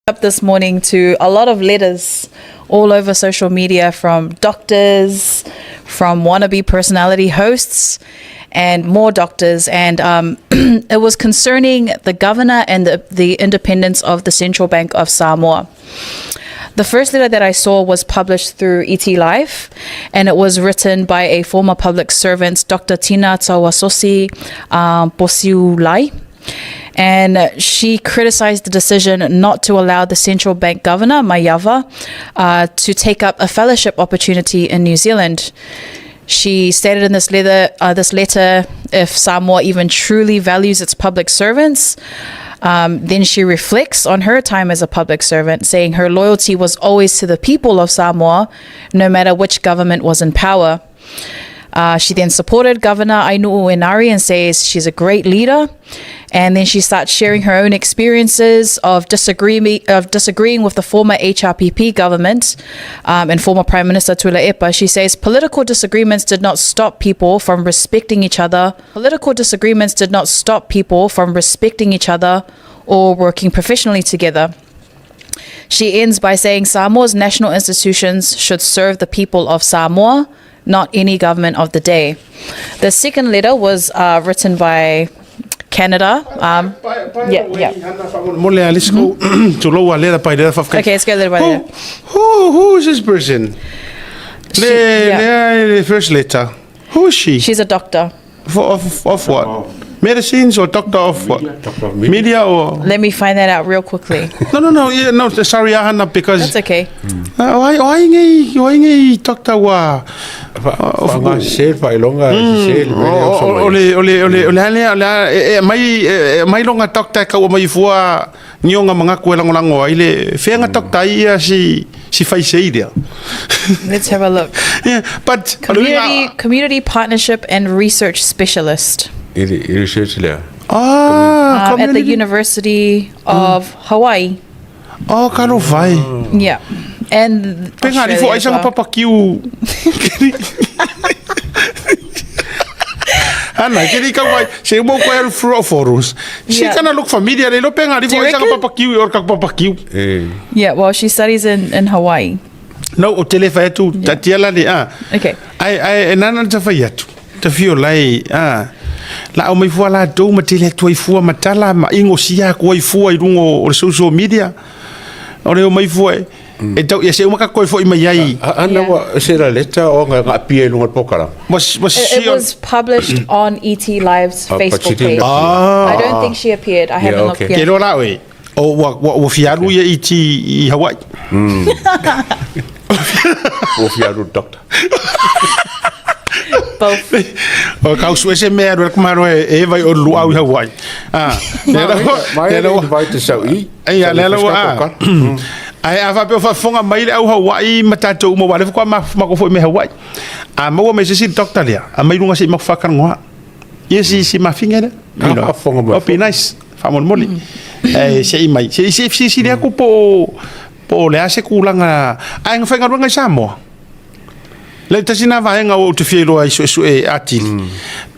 Up this morning to a lot of letters all over social media from doctors, from wannabe personality hosts, and more doctors. And it was concerning the governor and the independence of the Central Bank of Samoa. The first letter that I saw was published through ET Life, and it was written by a former public servant, Dr. Tina Tauasosi Posiulai. And she criticized the decision not to allow the central bank governor, Maiava, to take up a fellowship opportunity in New Zealand. She stated in this letter, if Samoa even truly values its public servants, then she reflects on her time as a public servant, saying her loyalty was always to the people of Samoa, no matter which government was in power. She then supported Governor Ainuu Enari and says she's a great leader. And then she starts sharing her own experiences of disagreeing with the former HRPP government and former Prime Minister Tuilaepa. She says political disagreements did not stop people from respecting each other. Political disagreements did not stop people from respecting each other or working professionally together. She ends by saying Samoa's national institutions should serve the people of Samoa, not any government of the day. The second letter was written by Canada. Mo le let's go to lower letter by letter. Okay, let's go letter by Who, letter. who is this person? Le, le, first letter. Who is she? She's a doctor. Of what? Medicines or doctor of what? Doctor of media. Media or Let me find that out real quickly. No, yeah, no, sorry, Hannah, because That's okay. Why ngai doctor wa Fa se fa ilonga se le O le ale o le mai mai longa doctor ka o mai fua nionga manga ko lango lango ai le fenga doctor ia si fai sei dia. Let's have a look. Yeah, but Community partnership and research specialist Ili research le. Ah, at the community. University of Hawaii. Oh, ka lo fai. Yeah. And Penga ri fo Australia ai as sanga well. papa kiu. Ana, kiri ka wai, se mo ko el fro forus. Si kana look familiar le lo penga ri Do fo you ai sanga reckon? papa kiu or ka papa kiu. Eh. Yeah, well, she studies in Hawaii. No, o tele fai atu, ta tiala le a. Okay. Ai ai e nana ta fai atu. Ta fio lai a. La o mai fua la tou ma tele atu ai fua matala ma ingo sia ko ai fua i rungo o le social media. O le o mai fua e. E tau ia se uma ka koe foi mai ai. Ana wa se la leta o nga nga pie lunga pokala. Was It she on, was published on ET Live's Oh, but Facebook she didn't page. Ah. I don't think she appeared. I haven't looked Ke yet. roa la oe. O ua fialu ia i ti i Hawaii. O fialu doctor. Both. O kau sue se mea rua kumaro e vai o luau i Hawaii. Ah. Le la Mai le la invite sau i. Ai le la ah. Ai a fa pe o fafonga mai le au Hawaii ma tatou uma wale kwa ma ko foi me Hawaii. A maua mai se si doctor lea. A mai lunga se ma whakangoa. Ia si mafinga le. Ah, faafofoga mai. Oh, be nice. Faamolemole. E se i mai. Se se se si lea ku po le ase kulaga ai nga faigaluega i Samoa. Le tasi na vaega o te fia iloa i suesue atili.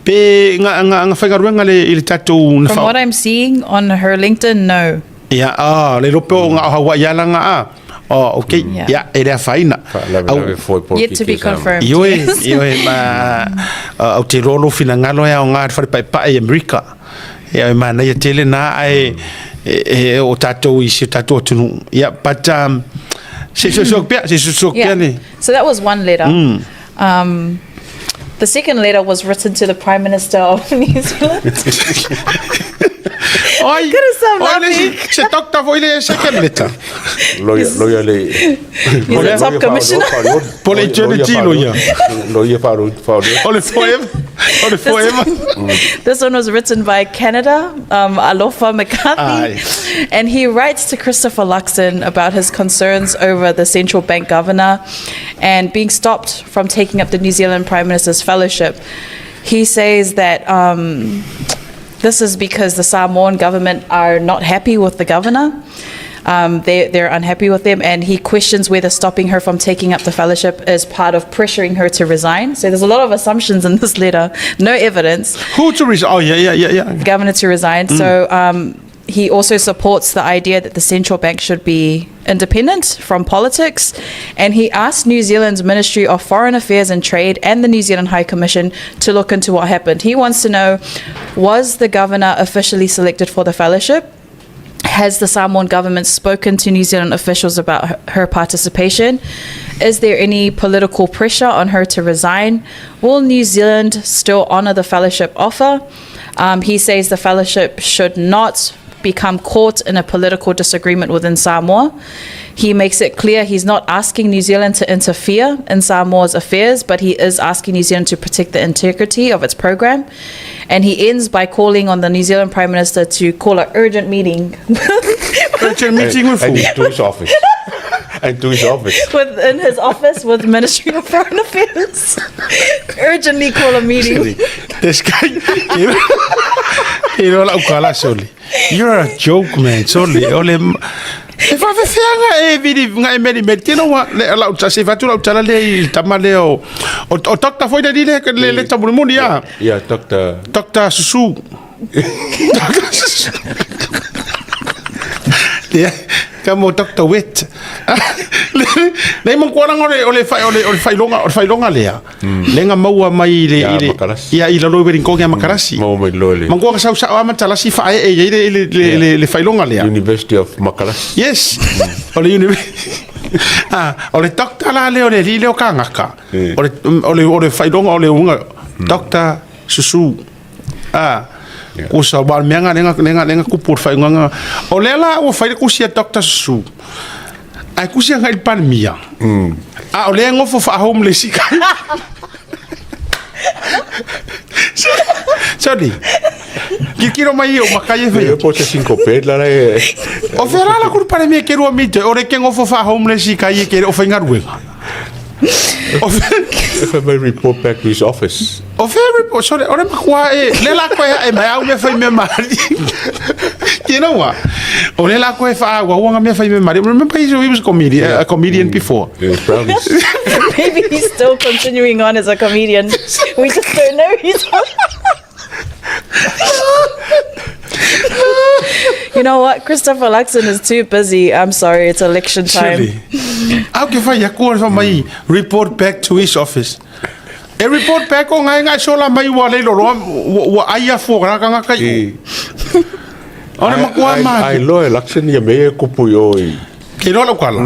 Pe nga faigaluega le i le tatou na From what I'm seeing on her LinkedIn, no. Ia, ah, le lope o nga Hawaii alanga a. Oh, okay. Ia, e lea faina. Lave foi po. Yet to be confirmed. Ioe, ioe, ma au te rolo finangalo e au ngā whare pai pai Amerika. Ia, e mana ia tele nā ai e o tātou i se tātou atunu. Ia, but se so pia ne. So that was one letter. The second letter was written to the Prime Minister of New Zealand. Oi, Couldn't stop oi, le laughing. se doctor foi le second letter. Lawyer, lawyer le. He's a top commissioner. Po le eternity lawyer. Lawyer fa fa. O le forever. O le forever. This one was written by Canada, Alofa McCarthy. Aye. And he writes to Christopher Luxon about his concerns over the central bank governor and being stopped from taking up the New Zealand Prime Minister's Fellowship. He says that this is because the Samoan government are not happy with the governor. They're unhappy with them, and he questions whether stopping her from taking up the fellowship is part of pressuring her to resign. So there's a lot of assumptions in this letter, no evidence Who to resign? Oh, yeah. Governor to resign. So he also supports the idea that the central bank should be independent from politics. And he asked New Zealand's Ministry of Foreign Affairs and Trade and the New Zealand High Commission to look into what happened. He wants to know was the governor officially selected for the fellowship? Has the Samoan government spoken to New Zealand officials about her, her participation? Is there any political pressure on her to resign? Will New Zealand still honour the fellowship offer? Um, he says the fellowship should not become caught in a political disagreement within Samoa. He makes it clear he's not asking New Zealand to interfere in Samoa's affairs, but he is asking New Zealand to protect the integrity of its program. And he ends by calling on the New Zealand Prime Minister to call an urgent meeting. urgent meeting with And who? to his office. And to his office. Within his office with Ministry of Foreign Affairs. Urgently call a meeting. This guy, you know, lau kala soli. You're a joke, man. Soli, ole E faafefea e vili nga e meli meli tino wa le lau ta se fatu lau tala le i tama le o o o doctor foi le le le le tamulimuli ya. Yeah, doctor. Doctor Susu. Doctor Susu. Yeah. Ka mo Dr. Wet. Le mo kuala ngore o le fai o le o le failonga o le failonga lea. Le nga maua mai le Ia i le Makarasi. ia i lalo i Wellington ia Makarasi. Maua mai loa le Mangoa sau sa ama talasi fa e e le le le le le failonga lea. University of Makarasi. Yes. O le university. Ah, o le doctor la le o le li le o kangaka. O le o le o le failonga o le unga Doctor Susu. Ah. Kusa wa mea nga lenga lenga lenga kupu o le O lea la ua fai le kusi a Doctor Susu. Ai kusi anga i le Palemia. A o lea ngofo fa homeless i kai. Sorry. Kikiro mai o makai e E po te sinkope la e. O fera la kuru Palemia ke rua mite o re ke ngofo fa homeless i kai e ke o whaingaruenga. O fe mai report back to his office. O fea report, sorry, o re makua e, le la koe e mai au mea fai mea mari. You know what? O le la koe wha ua uanga mea fai mea mari. Remember he was a comedian, yeah. a comedian before. Yeah, brownies. Maybe he's still continuing on as a comedian. We just don't know he's You know what? Christopher Luxon is too busy. I'm sorry, it's election time. Surely. Au ke whai aku o mai report back to his office. E report back o ngai ngai sola mai ua leilo roa ua ai afu o raka ngaka i. Ora makua ma. Ai loa e Luxon ia me e kupu i o i. Ke loa lau kala.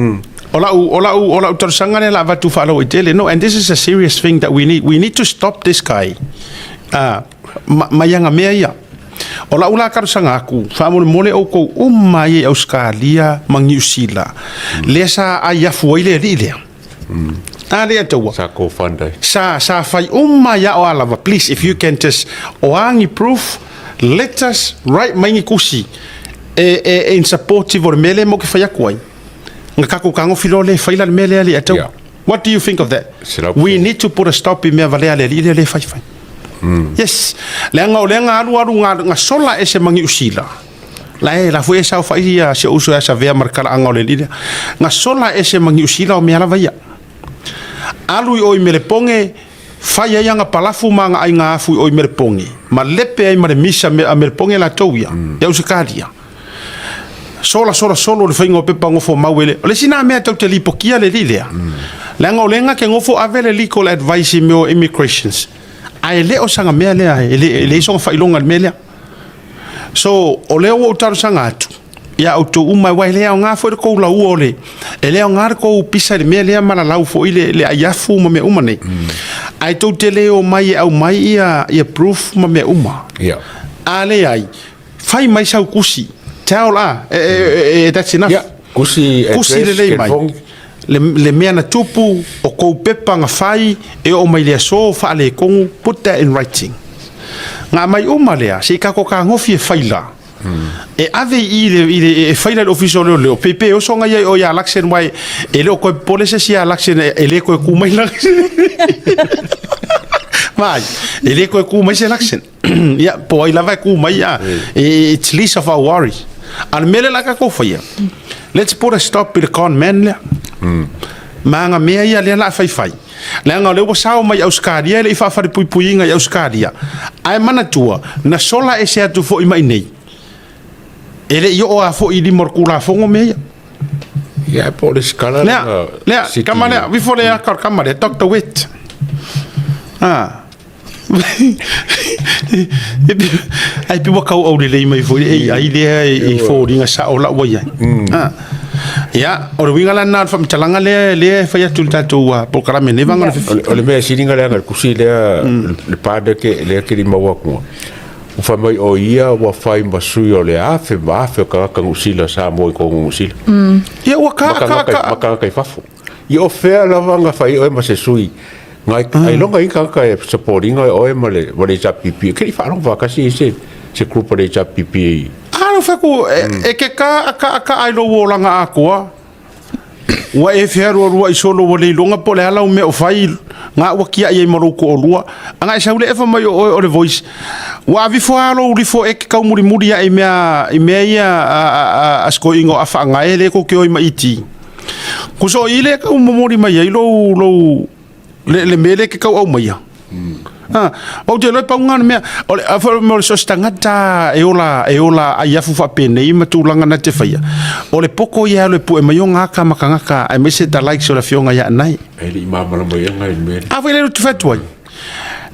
O lau o lau o lau talosaga lea la avatu faalauaitele. No, and this is a serious thing that we need. We need to stop this guy. Ah, ma, mai aga mea ia. O lau la talosaga aku, faamolemole oukou uma ai i Ausekalia ma Niusila. Lea sa ai afu ai le alii lea. A lea taua. Sa co-fund ai. Sa, sa fai uma ia o a lava. Please, if you can just, o a ni proof, let us write mai ni kusi e, e, in supportive o le mea lea mo ke fai aku ai. Nga kako kagofi loa le fai la le mea lea le atau. Yeah. What do you think of that? Sila- We need to put a stop i mea valea le alii lea le fai fai. Yes. Leaga o lea nga alu alu nga, nga sola ese mangi usila. La e la foi e sau fai ia si o uso ia savea ma le kalaaga o le alii lea. Nga sola ese mangi usila o mea lava ia. Alu i o i Melepoge, fai ai aga palafu ma aga aiga afu i o i Melepoge, ma lepe ai ma le misa a Melepoge latou ia, ia Usekalia. Sola sola solo le faiga o pepa gofo mau e le. O le isi na mea tou te lipokia le alii lea. Leaga o lea ke gofo ave le legal advice i mea o immigrations. Ae le o saga mea lea, e le, e leai soga faailoga i le mea lea. So, o lea ua ou talosaga atu ia outou uma, aua e le aoga foi le kou laua o le, e le aoga le kou pisa i le mea lea ma lalau foi le, le aiafu ma mea uma nei. Ae tou te le omai e aumai ia, ia proof ma mea uma. Yeah. A leai, fai mai sau kusi. Tell a, e, e, e, that's enough. Yeah. Kusi Kusi address, lelei mai. telefone. Le, le mea na tupu, o kou pepa nga fai, e oo mai le aso, faaletonu, put that in writing. Nga mai uma lea, se i kako kagofi e faila. E ave i le, i le, e faila i le ofisa o leoleo, pe pe oso nga ia o ia Luxon wai, e le o koe popole se si ia Luxon, e, e le koe ku mai Luxon. Vai, e le koe ku mai se Luxon. Ia, po ai lava e ku mai ia. It's least of our worries. A le mea lea la kako faia. Let's put a stop i le con man lea. Ma aga mea ia lea la faifai. Leaga o lea ua sao mai Ausekalia e le i faafalepuipuiga i Ausekalia. Ae manatua, na sola ese atu foi mai nei. E le i oo lava foi i lima o le Tulafono mea ia. Ia, po o le sikala Lea, lea, kama lea, vifo le aka o le kama lea, Dr. Witt. Ah. Ai pe ua kauau lelei mai foi le AI lea i foliga sao la ua i ai. Ah. Ia, o le uiga la lena o le faamatalaga lea lea e fai atu i le tatou polokalame nei vaega o le O le, o le mea siliga lea na le tusi lea le pa lea ke lea ke li maua atu. Ua fai mai o ia ua fai ma sui o le afe ma afe o tagata Niu Sila Samoa i totonu o Niu Sila. Ia ua ka ka ka ma tagata i fafo. Ia o fea lava na fai oe ma se sui ngai ailoga i tagata e support ina oe ma le ma le HRPP. Ke i faalogo faatasi i se se group o le HRPP i A lo fai atu e ke ka ka ka ai lou olaga atoa. Ua e fealualuai solo ua le iloga po o le a lau mea o fai ga ua tiai ai ma lou toalua. Aga e sau le efa mai o oe o le voice. Ua avifo lava lou lifo e te taumulimuli ae i mea, i mea ia a, a, a, a sikoiga o afaagae lea tou te o ai ma ET. Kuso o i lea e tau momoli mai ai lou, lou, le, le mea lea e te tau aumaia. Ah, ou te iloa e pau lena o le mea, o le, a, o le so o se tagata e ola, e ola aiafu faapenei ma tulaga na te faia, o le poto ia e alu e pue mai ona aka ma tagata aemaise the likes o le afioga ia Anae. E le i malamalama i aga i le mea lea. A foi lea ou te fai atu ai.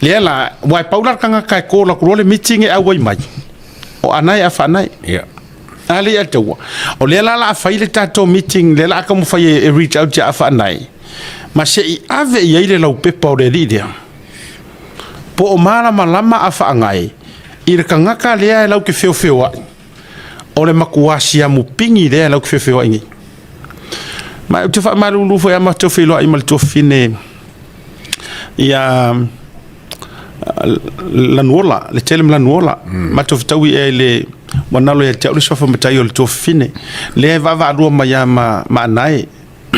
Lea la, aua e pau la le tagata e call atu loa le meeting e auai mai, o Anae a Faanae. Ia. A le i ataua. O lea la o le a fai le tatou meeting, lea o le a taumafai e reach out ia Faanae, ma se i ave i ai le laupepa o le alii lea, po o malamalama a Faanae i le tagata lea e lau te feofeoai, o le matua siamu pigi lea e lau te feofeoai nei. Ma ou te faamalulu foi lava matou feiloai ma le tuafafine ia Lanuola, le tele ma Lanuola. Mm. Matou fetaui ea i le ua nalo ia te au le suafa matai o le tuafafine. Lea e vaavaalua mai lava ma, ma Anae.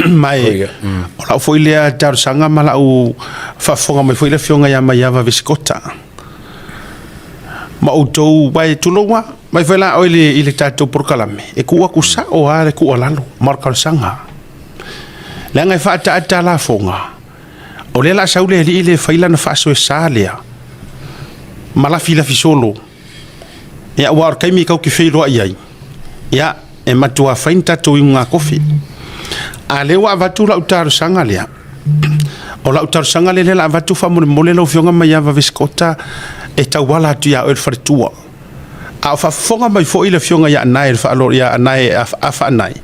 ma e, oh, yeah. mm. o lau foi lea talosaga ma lau faafofoga mai foi le afioga ia Maiava Vesikota. Ma outou, vai tulou lava, mai foi la oe i le tatou polokalame, e tuu atu sao lava le tuualalo ma le talosaga. Leaga e faaataata lafoga, o lea o le a sau le alii lea e fai lana faasoesa lea ma lafilafi solo. Ia, aua o le taimi tatou te feiloai ai, ia, e matua fai ni tatou iuga kofi. A o lea ua avatu lau talosaga lea, o lau talosaga lea o le a avatu faamolemole lau Afioga Maiava Vesikota e tauala atu ia oe le faletua. A o faafofoga mai foi le Afioga ia Anae ia Anae Afa Anae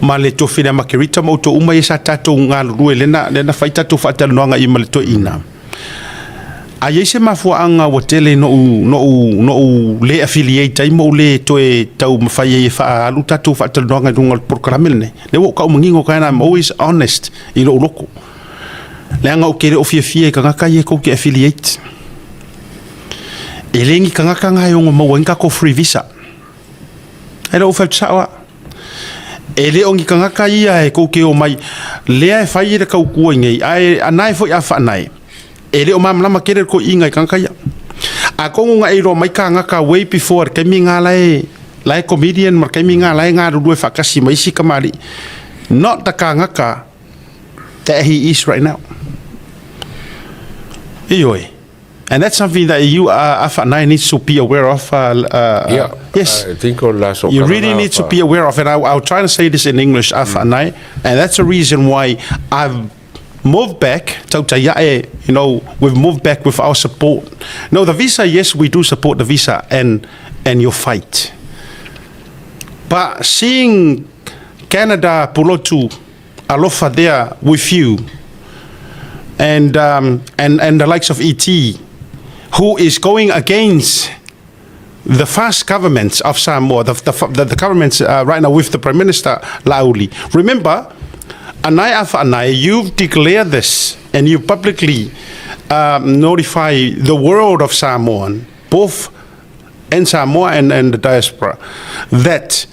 ma le Tuafine a Makerita ma outou uma ia sa tatou galulue lea na, lea na fai tatou faatalanoaga i ma le toeaina. A i ai se mafuaaga ua tele ina ou, na ou, na ou le affiliate ai ma ou le toe taumafai ai e faaalu tatou faatalanoaga i luga o le polokalame lenei, lea ua ou tau manino atu, and I'm always honest i lou loto. Leaga ou te le o fiafia i tagata ia tou te affiliate. E le ni tagata na e ono maua ai ni tatou free visa. E le o fai atu sao lava. E le o ni tagata ia e tou te omai lea e fai le tautua i nei, ae anae foi a faanae, e le o malamalama tele le toeaina i tagata ia. Atonu na e iloa mai tagata way before le taimi na la e la e comedian ma le taimi na la e galulue faatasi ma isi tamalii. Not the tagata that he is right now. Ioe. And that's something that you, Afa needs to be aware of. Yeah, yes. I think o la so You really need to be aware of, and I'll try to say this in English, Afa mm. And that's the reason why I've moved back, Tautaia'e, you know, we've moved back with our support. No, the visa, yes, we do support the visa and, and your fight. But seeing Canada Pulotu Alofa there with you and, um, and, and the likes of ET, who is going against the fast governments of Samoa, the, the, the, the governments uh, right now with the Prime Minister Lauli. Remember, Anai Afa Anai, you've declared this and you publicly um, notify the world of Samoan, both in Samoa and, and the diaspora, that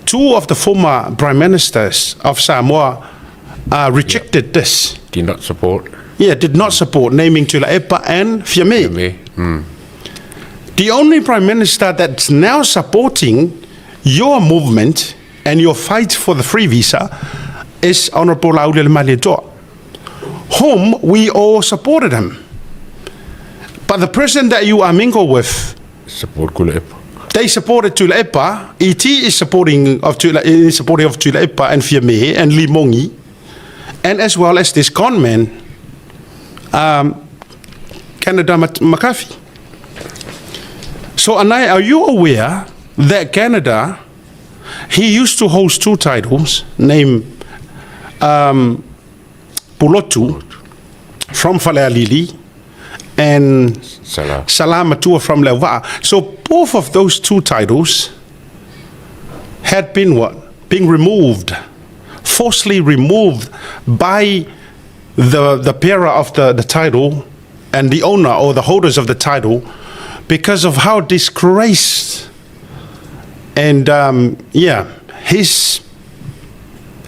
two of the former prime ministers of Samoa uh, rejected yeah. this. Did not support. Yeah, did not support naming Tuilaepa and Fiame. Fiame. Mm. The only prime minister that's now supporting your movement and your fight for the free visa is Honorable Laaulialemalietoa, whom we all supported him. But the person that you are mingle with Support Tuilaepa. They supported Tuilaepa. ET is supporting of Tuila, is supporting of Tuilaepa and Fiame and Limongi, and as well as this con man, Canada McCarthy. So, Anae, are you aware that Canada, he used to host two titles named Pulotu from Falealili and Salah. Salamatua from Leva'a. So both of those two titles had been what? Being removed, forcibly removed by the bearer of the title and the owner or the holders of the title because of how disgraced and yeah, his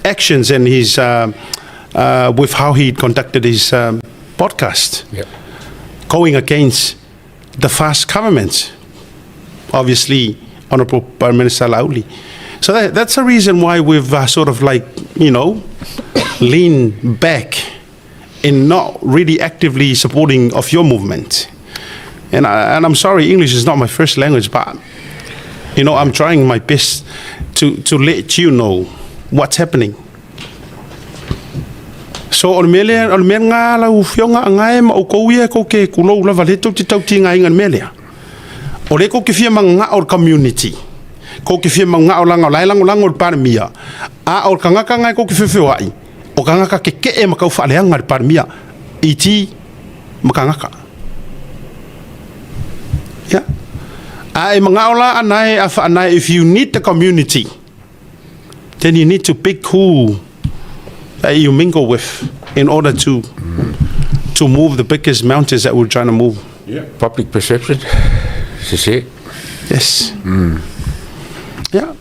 actions and his with how he conducted his podcast going against the fast government. Obviously, Honorable Prime Minister Laauli. So that's the reason why we've sort of like, lean back in not really actively supporting of your movement. And I'm sorry, English is not my first language, but, I'm trying my best to let you know what's happening. So o le mea lea, o le mea ngā lau fioga a ngae ma o kou ia kou ke kulou lava le tou te tau ti ngā inga le mea lea. O le kou ke fia manga o le community. Kou ke fia manga o langa o lai lango lango le palemia. A o le kangaka ngae kou ke whiwhiu ai. O kangaka ke ke e makau whaaleanga le palemia. I ti ma kangaka. Yeah. A e manga o la anae a whaanae, if you need the community, then you need to pick who that you mingle with in order to move the biggest mountains that we're trying to move. Yeah. Public perception. Sese. Yes. Yeah.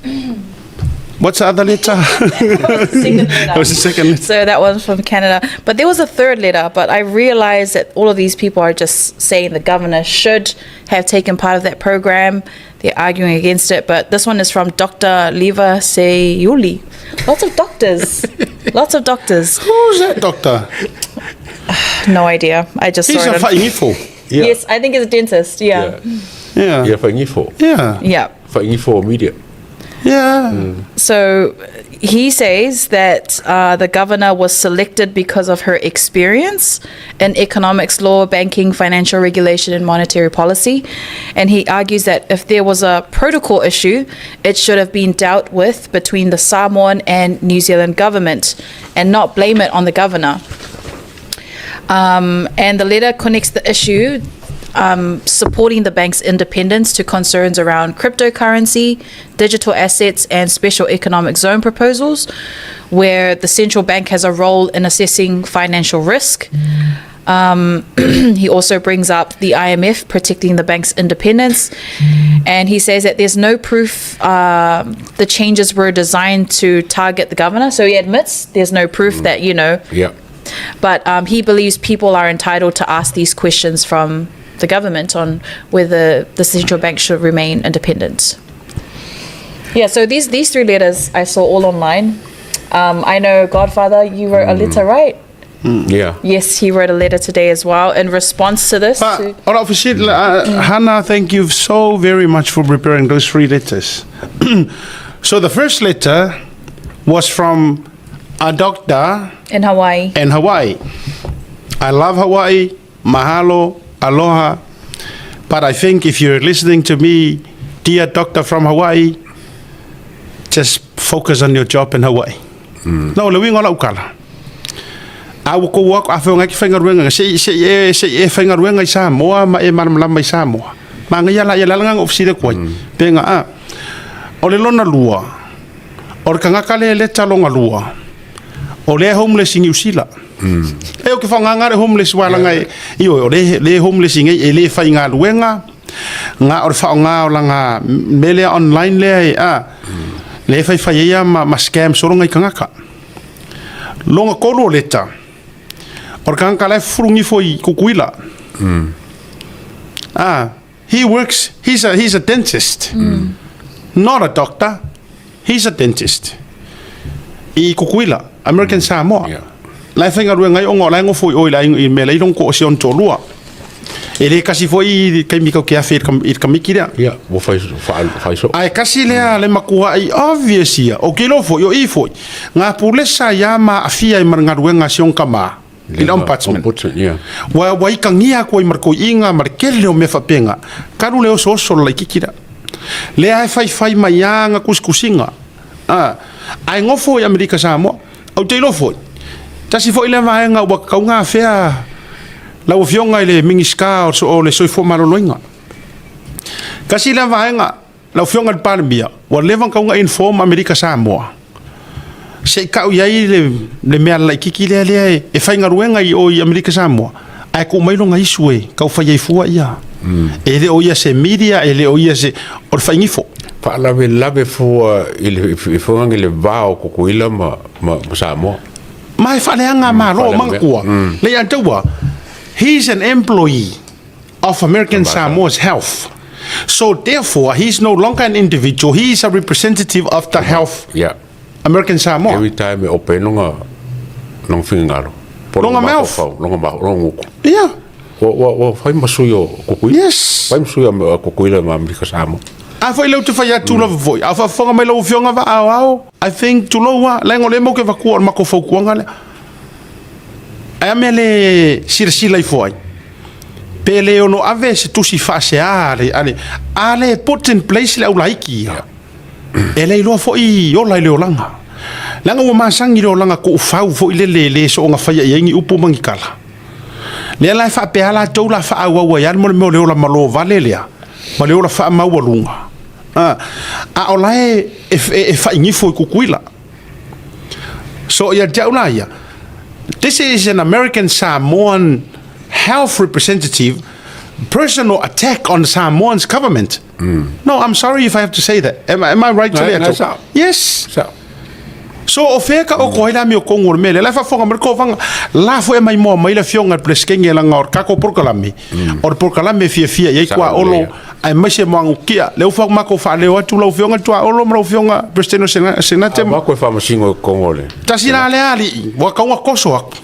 What's the other letter? Second letter. That was the second letter. So that one's from Canada. But there was a third letter, but I realized that all of these people are just saying the governor should have taken part of that program. They're arguing against it. But this one is from Dr. Leva Seiuli. Lots of doctors. Lots of doctors. Who's that doctor? No idea. I just He's saw a it. on- whaingifo. Yeah. Yes, I think he's a dentist. Yeah. Yeah. Yeah, whaingifo. Yeah. Yeah. Whaingifo media. Yeah. So he says that the governor was selected because of her experience in economics, law, banking, financial regulation, and monetary policy. And he argues that if there was a protocol issue, it should have been dealt with between the Samoan and New Zealand government and not blame it on the governor. And the letter connects the issue supporting the bank's independence to concerns around cryptocurrency, digital assets, and special economic zone proposals, where the central bank has a role in assessing financial risk. He also brings up the IMF protecting the bank's independence, and he says that there's no proof the changes were designed to target the governor. So he admits there's no proof that, you know, but he believes people are entitled to ask these questions from the government on whether the central bank should remain independent. Yeah, so these three letters I saw all online. I know, Godfather, you wrote a letter, right? Yeah. Yes, he wrote a letter today as well in response to this. But, all right, Hannah, thank you so very much for preparing those three letters. So the first letter was from a doctor in Hawaii. In Hawaii. I love Hawaii. Mahalo, aloha. But I think if you're listening to me, dear doctor from Hawaii, just focus on your job in Hawaii. No, le uiga o lau tala. A ua kou aku, a whaonga ki whaingaruenga, se i e whaingaruenga i Samoa, ma e malamalama i Samoa. Ma ngai ala ia lalanga ofisi le kuai. Penga a. O le lona lua, o le kangaka le le talonga lua, o le homeless i New Zealand. E o ke whaonganga le homeless walanga e, i o, o le homeless i ngai e le whaingaruenga, ngā o le whaonga o langa me lea online lea e, a, le whai whai ia ma scam soronga i kangaka. Longa kolu o leta, o le kangaka le furungi fo i Kukuila. Ah, he works, he's a dentist. Not a doctor. He's a dentist. I Kukuila, American Samoa. Lai whainga rua ngai ongo lai ngofo i oi lai i me lai long ko o si on tō lua. E le kasi foi i le taimi tatou te afe i le Kamiti lea. Ia, ua fai, fai soo. Ae kasi lea le matuai obvious ia, ou te iloa foi, o i foi, na pulesa ai lava ma aafia ai ma le galuega a si ona tama i le Ombudsman. Ombudsman, ia. Ua, ua itagia atu ai ma le toeaina ma le tele o mea faapena, talu le osooso o le laitiiti lea. Lea e faifai mai lava ana tusitusiga, a, ae nofo i Amerika Samoa. Ou te iloa foi, tasi foi lea vaega ua tatau ona afea lau Afioga i le Minisita o le Soifua Maloloina. Tasi lea vaega, lau Afioga i le Palemia, ua leva ona tatau ona inform Amerika Samoa, se i tau i ai le, le mea laitiiti lea, lea e, e faigaluega i o i Amerika Samoa, ae tuu mai lona issue e tau fai ai fua ia. E le o ia se media, e le o ia se, o le faigifo. Faalavelave fua i le fuaga i le va o Tutuila ma, ma, ma Samoa. Ma e faaleaga malo o manatua. Le ia taua, he's an employee of American Samoa's Health. So therefore, he's no longer an individual, he is a representative of the health Yeah. American Samoa. Every time e ope longa longa finagalo. Po Longa mouth. mafaufau, longa mouth, longa uku. Yeah. Ua, ua, ua fai ma sui o Tutuila. Yes. Fai ma sui o Tutuila ma Amerika Samoa. A foi lea ou te fai atu lava foi. A o faafofoga mai lau Afioga Vaaoao, I think tulou lava, leaga o lea matou te avatua o le matou fautuaga lea. Ae a mea le silasila ifo ai? Pe le ono ave se tusi faasea a le, a le, a le put in place le aulaiti ia. E le iloa foi ola i le olaga. Leaga ua masani le olaga tuufau foi lele e le soona faia i ai ni upu ma ni tala. Lea la e faapea lava latou la faaauau ai lava le mea o le ola malo vale lea ma le ola faamaualuga. A, a o la e, e, e faigifo i Tutuila. So ia te au la ia, this is an American Samoan health representative personal attack on Samoan's government. No, I'm sorry if I have to say that. Am, am I right to le atu? Yes. Sao. So o fea ka oko ai la mi o kongo le mele la faafofoga mai le kovaga la foi e maimoa mai le afioga i le Peresetene leaga o le tatou polokalame o le polokalame e fiafia i ai tuaolo aemaise moagukia lea ua matou faaleo atu lau afioga i le tuaolo ma lau afioga Peresetene o Senate ma Avatu e faamasino i totonu o le tasi la lea alii ua tatau ona toso atu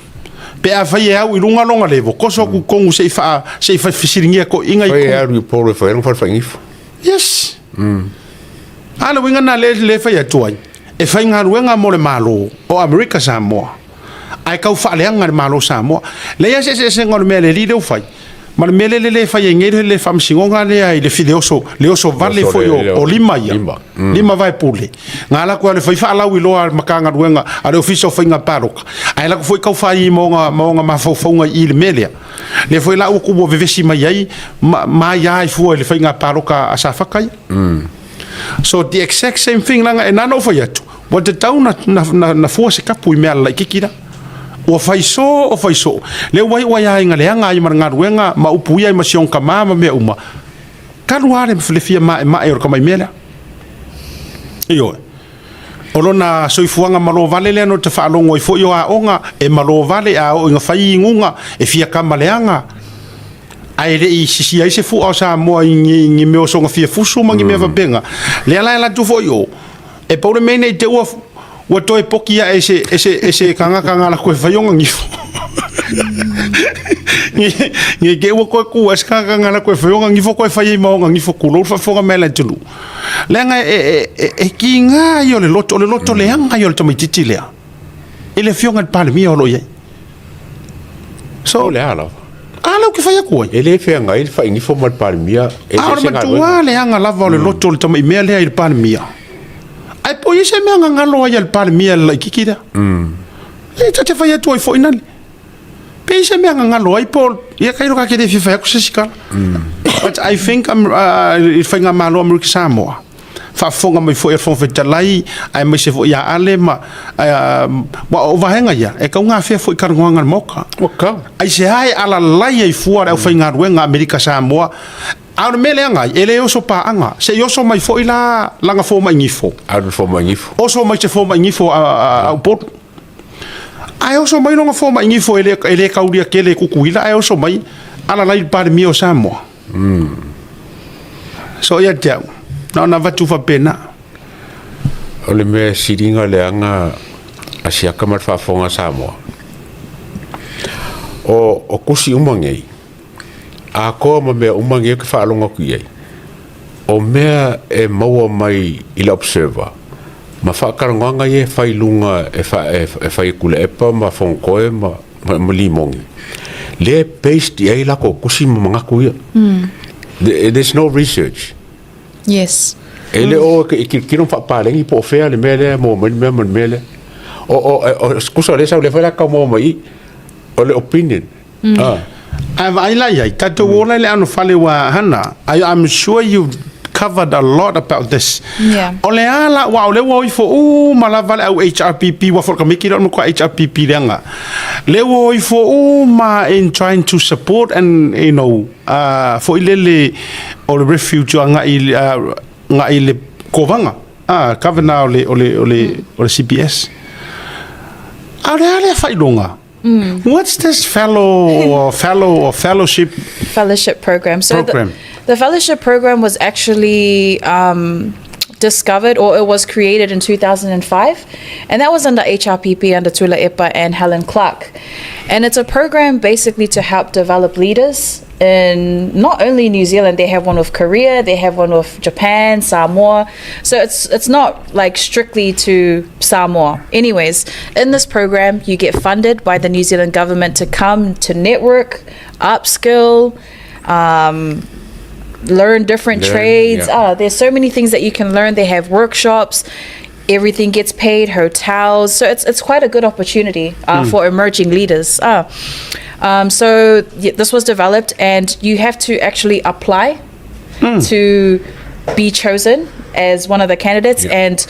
pe afai e au i luga lona level toso atu i totonu se i faa se i fesiligia toeaiina i Fai e alu i Upolu e fai ai lona fale faigifo. Yes. A le uiga lena lea lea e fai atu ai, e faigaluega mo le Malo o Amerika Samoa, ae tau faaleaga le Malo o Samoa. Leai lava se eseesega o le mea a le alii lea ua fai, ma le mea lea lea e fai ai nei le faamasinoga lea i le le oso, le oso vale foi o, o lima ia, lima vaepule. Na alu atu lava e fai faalauiloa a le Matagaluega a le Ofisa o Faiga Palota, ae alu atu foi tau fai ma ona, ma ona mafaufauga i i le mea lea. Lea foi la ua ua vevesi mai ai ma, ma aia ai fua i le faiga palota a Safata ia. So the exact same thing leaga e na ona ou fai atu, ua tatau na, na, na, na fua se kapu i mea laitiiti la. Ua fai soo, o fai soo. Lea ua iu ai lava ina leaga ai ma le galuega ma upu ia ai ma si ona tama ma mea uma. Talu lava le, le fia maemae o le tamaimea lea. Ioe. O lona soifuaga malo vale lea no te faalogo ai foi o aoga e malo vale a oo ina fai inuga e fia kama leaga ae le i sisia ai se fua o Samoa i ni, ni mea o soga fia fusu ma ni mea faapena. Lea la e alu atu foi o, e pau le mea nei te ua, ua toe poki ae e se, e se, e se kangaka nga lakou e fai ona gifo. Nei te ua toe ku ae se kangaka nga lakou e fai ona gifo toe fai ai ma ona gifo tulou le faafofoga mai a le atunuu. Leaga e, e, e, e kiga ia o le loto, o le loto leaga ia o le tamaitiiti lea i le afioga i le Palemia o lo o i ai. So, O le a lava? A lea ou te fai atu ai. E le feagai le faigifo ma le Palemia, e A o le se galuega. matua leaga lava o le loto o le tamaimea lea i le Palemia. Ae po o i ai se mea gagalo ai a le Palemia i le laitiiti lea. E ta te fai atu ai foi nale. Pe i se mea gagalo ai po o, ia tailo ta te le fia fai atu se isi tala. But I think i le faigamalo a Amerika Samoa, faafofoga mai foi a le Fofoga Fetalai aemaise foi ia Ale ma aua o vaega ia e tau gafea foi i talanoaga a le Maota. Ua tau. Aisea e alalai ai fua le aufaigaluega a Amerika Samoa? A o le mea leaga ai, e le oso paaga, se i oso mai foi la lana fomai gifo. Alu le fomai gifo. Oso mai se fomai gifo a Upolu. Ae oso mai lona fomai gifo e le, e le taulia tele e Tutuila, ae oso mai alalai i le Palemia o Samoa. So ia te au, na ona avatu faapena. O le mea e siliga leaga a siaka ma le faafofoga a Samoa, o, o tusi uma nei, Atoa ma mea uma nei ou te faalogo atu i ai, o mea e maua mai i le Observer ma faatalanoaga ia e fai i luga e e fai e Tuilaepa ma Fonotoe ma ma Limoni, lea e based i ai latou tusi ma manatu ia. There's no research. Yes. E le o e tilotilo ma faapaleni po o fea le mea lea e maua mai le mea ma le mea lea. O, o, o, tusa o lea e sau lea foi la tau maua mai i i, o le opinion. Ah. Ae vaai la i ai, tatou ola i le anofale ua hana. I, I'm sure you've covered a lot about this. Yeah. O le a la, ua o lea ua o ifo uma lava le au HRPP, ua fo le kamiki lea o le matua HRPP leaga. Lea ua o ifo uma in trying to support and, you know, uh, foi lele o le refuge agai, uh, agai le kovaga. Ah, governor o le, o le, o le, o le CBS. A o le a lea faailoga? What's this fellow or fellow or fellowship Fellowship program. So Program. The, the fellowship program was actually um, discovered or it was created in 2005, and that was under HRPP under Tuilaepa and Helen Clark. And it's a program basically to help develop leaders in not only New Zealand, they have one with Korea, they have one with Japan, Samoa. So it's it's not like strictly to Samoa. Anyways, in this program, you get funded by the New Zealand government to come to network, upskill, um, learn different Learn, trades. yeah. Ah, there's so many things that you can learn. They have workshops. Everything gets paid, hotels. So it's, it's quite a good opportunity uh, for emerging leaders. Ah. Um, so yeah, this was developed, and you have to actually apply to be chosen as one of the candidates. Yeah. And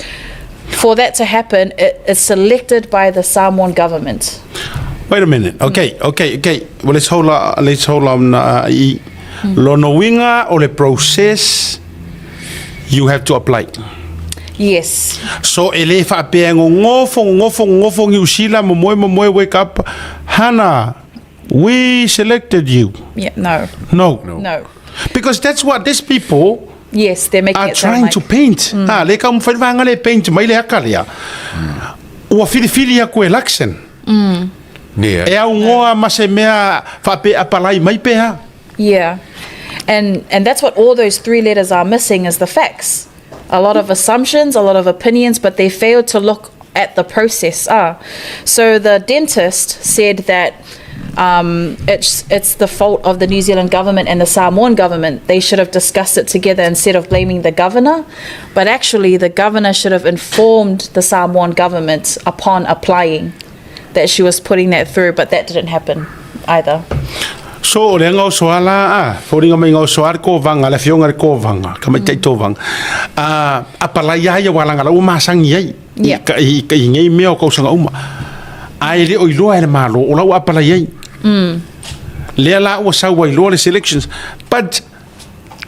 for that to happen, it is selected by the Samoan government. Wait a minute. Okay, okay, okay. Well, let's hold on, let's hold on uh, i. Lona uiga o le process you have to apply. Yes. So e le faapea e gogofo, gogofo, gogofo Niu Sila, momoe, momoe, wake up. Hana, we selected you. Yeah, no. No. No. Because that's what these people Yes, they're making are it sound trying like. to paint. Ah, le taumafai le vaega lea e paint mai le aka lea. Ua filifili aku e Luxon. Nē, E augoa ma se mea faapea apalai mai pea. Yeah. And and that's what all those three letters are missing is the facts. A lot of assumptions, a lot of opinions, but they failed to look at the process. Ah. So the dentist said that um, it's it's the fault of the New Zealand government and the Samoan government. They should have discussed it together instead of blaming the governor. But actually, the governor should have informed the Samoan government upon applying that she was putting that through, but that didn't happen either. So, o le gaosoa la, a, foliga mai gaosoa le kovaga, le afioga i le kovaga, tamaitai tovaga, a, apalai lava ia ua lagalaua ua masani ai i, Yeah. i, i, i nei mea o tausaga uma. Ae le o iloa e le Malo, o la ua apalai ai. Lea la ua sau ai loa le selections. But,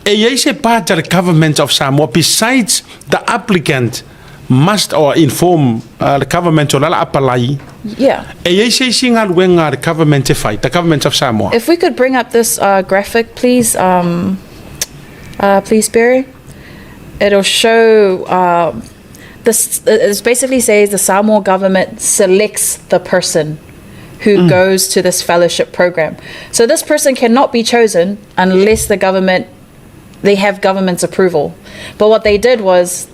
e i ai se part a le Government of Samoa besides the applicant must or inform uh, le government o la la apalai. Yeah. E i ai se isi galuega a le government e fai, the government of Samoa. If we could bring up this uh, graphic, please, um, uh, please, Barry. It'll show uh, this. It basically says the Samoa government selects the person who goes to this fellowship program. So this person cannot be chosen unless the government they have government's approval. But what they did was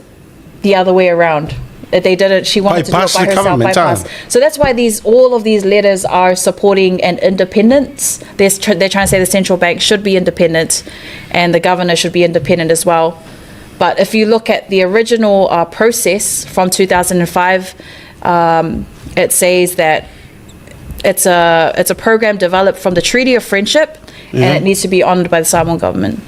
the other way around. They did it. She wanted to do it Bypass by the herself. government, ah. Bypass. So that's why these all of these letters are supporting an independence. They're, tr- they're trying to say the central bank should be independent, and the governor should be independent as well. But if you look at the original uh, process from 2005, um, it says that it's a it's a program developed from the Treaty of Friendship, and it needs to be honoured by the Samoan government.